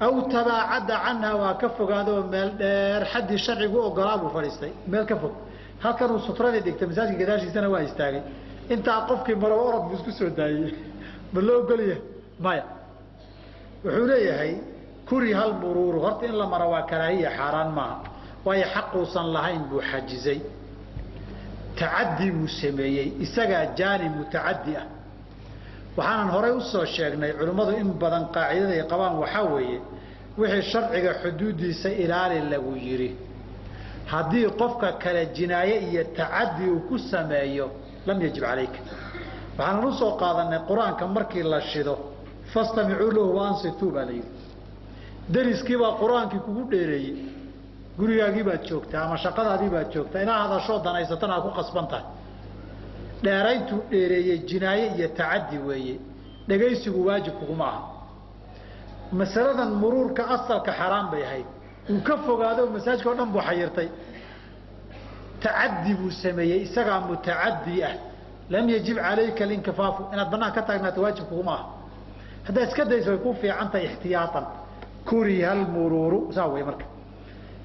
aw tabaacada canha waa ka fogaadoo meel dheer xaddii sharcigu ogolaa buu fadhiistay, meel ka fog halkanuu sutradii dhigtay, masaajidka gadaashiisana waa istaagay, intaa qofkii maraba orod buu isku soo daayey, ma loo ogolyahay? Maya. Wuxuu leeyahay kuriha almuruuru, horta in la maro waa karaahiya, xaaraan maaha, waayo xaquusan lahayn buu xajizay, tacaddi buu sameeyey, isagaa jaani mutacaddi ah. Waxaanan horay usoo sheegnay culimmadu in badan qaacidaday qabaan waxaa weeye wixii sharciga xuduuddiisa ilaali lagu yidhi, haddii qofka kale jinaaye iyo tacaddi uu ku sameeyo lam yajib calayka. Waxaanan usoo qaadanay qur-aanka markii la shido fastamicuu lahu wa ansituu baa la yidhi. Dariskii baa qur-aankii kugu dheereeyey, gurigaagii baad joogtaa ama shaqadaadii baad joogtaa, inaa hadashoo danaysatana aad ku qasban tahay. Dheerayntuu dheereeyey jinaaye iyo tacaddi weeye, dhegaysigu waajib kuguma aha. Masaladan muruurka asalka xaraam bay ahayd, uu ka fogaado masaajidka o dhan buu xayirtay, tacaddi buu sameeyey, isagaa mutacaddi ah, lam yajib calayka alinkifaafu, inaad bannaan ka taagnaato waajib kuguma aha. Haddaad iska dayso way ku fiican tahay ixtiyaatan. Kuriha almuruuru saa wey. Marka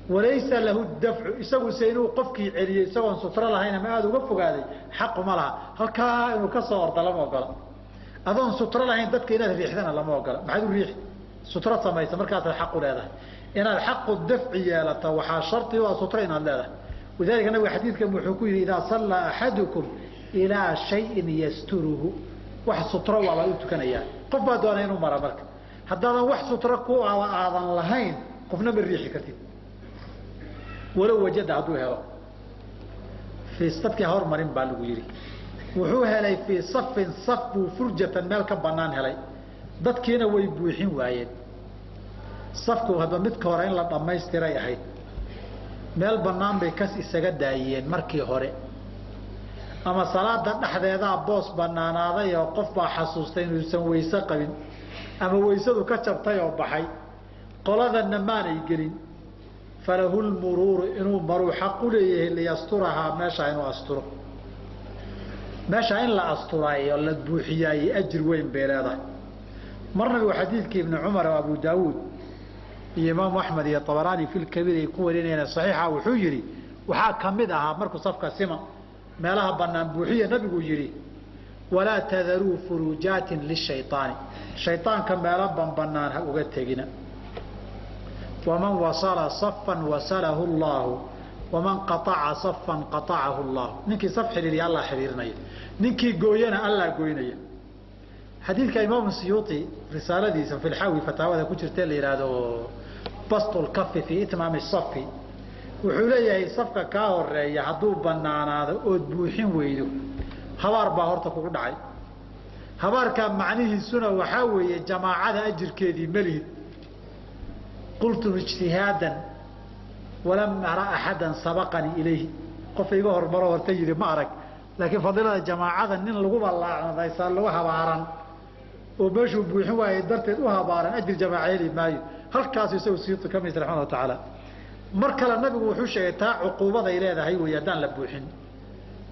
walaysa lahu dafcu, isaguse inuu qofkii celiyey isagoon sutro lahayn ama aada uga fogaaday xaquma laha, halkaa inuu ka soo orda lama ogola. Adoon sutro lahayn dadka inaad riixdana lama ogola. Maxaad u riixi? Sutro samaysa markaasaad xaq u leedahay. Inaad xaqu dafci yeelata waxaa shardi u ah sutro inaad leedahay. Walidalika nabiga xadiidkan wuxuu ku yidhi idaa sallaa axadukum ilaa shayin yasturuhu, wax sutro waabaa u tukanayaa. Qof baa doonay inuu mara, marka haddaadan wax sutro ku aadan lahayn qofna ma riixi kartid. Walow wajada hadduu helo fii dadkii hormarin baa lagu yidhi, wuxuu helay fii safin saf buu furjatan meel ka banaan helay, dadkiina way buuxin waayeen. Safku hadba midka hore in la dhammaystiray ahayd, meel bannaan bay kas isaga daayeen markii hore, Ama salaada dhexdeedaa boos banaanaaday oo qof baa xasuustay inuusan weyse qabin ama weysadu ka jabtay oo baxay, qoladanna maanay gelin. Falahu lmuruuru inuu maruu xaq u leeyahay liyasturahaa, meeshaa inuu asturo. Meeshaa in la asturaay oo la buuxiyaayey ajir weyn bay leedahay. Mar nabigu xadiidkii Ibni Cumar oo Abu Daawuud iyo Imaamu Axmed iyo Abaraani fi lkabiir ay ku warinayeen saxiixa, wuxuu yidhi waxaa ka mid ahaa markuu safka sima meelaha banaan buuxiya nabigu yidhi walaa tadaruu furujaatin lishayaani, shayطaanka meelo banbanaan ha uga tegina. Waman wasala safan wasalahu llaahu waman qaaca safan qaacahu llahu. Ninkii saf xidhiiriya allaa xidhiirinaya, ninkii gooyana allaa goynaya. Xadiidka Imaamu Siyuuti risaaladiisa fi lxaawi fataawada ku jirta la yidhaahdo bastu lkafi fii itmaami safi, wuxuu leeyahay safka kaa horeeya hadduu banaanaado ood buuxin weydo habaar baa horta kugu dhacay. Habaarkaa macnihiisuna waxaa weeye jamaacada ajirkeedii malihid. Qultu ijtihaadan walam ara axadan sabaqanii ilayhi, qof iga hormaro horta yidhi ma arag, laakiin fadiilada jamaacada nin laguba laacnadaysaa lagu habaaran oo meeshuu buuxin waayey darteed u habaaran ajir jamaaca heli maayo. Halkaasu isagu Siyuuti ka mis raximah tacaala. Mar kale nabigu wuxuu sheegay taa cuquubaday leedahay wey haddaan la buuxin.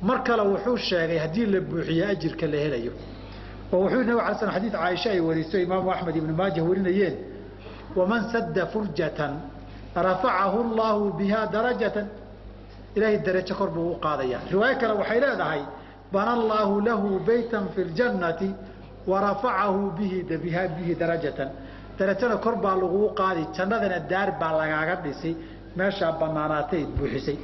Mar kale wuxuu sheegay haddii la buuxiyo ajirka la helayo. Oo wuxuu yidhi nabig ala slam xadiid Caaisha ay wariso Imaamu Axmed Ibnu Maajah warinayeen, waman sadda furjatan rafacahu allaahu biha darajatan, ilaahay darajo kor buu u qaadaya. Riwaayo kale waxay leedahay bana allaahu lahu beytan fi ljannati warafacahu bihi darajatan, darajana kor baa laguu qaadi, jannadana daar baa lagaaga dhisi meeshaa banaanaatay buuxisay.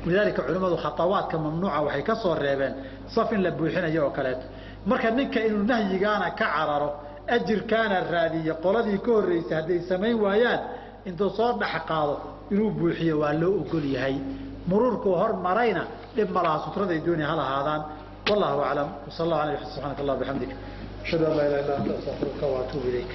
Lidaalika culimmadu khatawaadka mamnuuca waxay ka soo reebeen saf in la buuxinayo oo kaleeto. Marka ninka inuu nahyigaana ka cararo ajirkaana raadiyo, qoladii ka horreysay hadday samayn waayaan intuu soo dhex qaado inuu buuxiyo waa loo ogol yahay. Muruurkuu hormarayna dhib ma laha, sutraday dooni ha lahaadaan. Wallahu aclam, wsal allahu alayh, subxaanaka allah bixamdik, ashhadu an laa ilaha illa anta, astaqfiruka wa atuubu ilayk.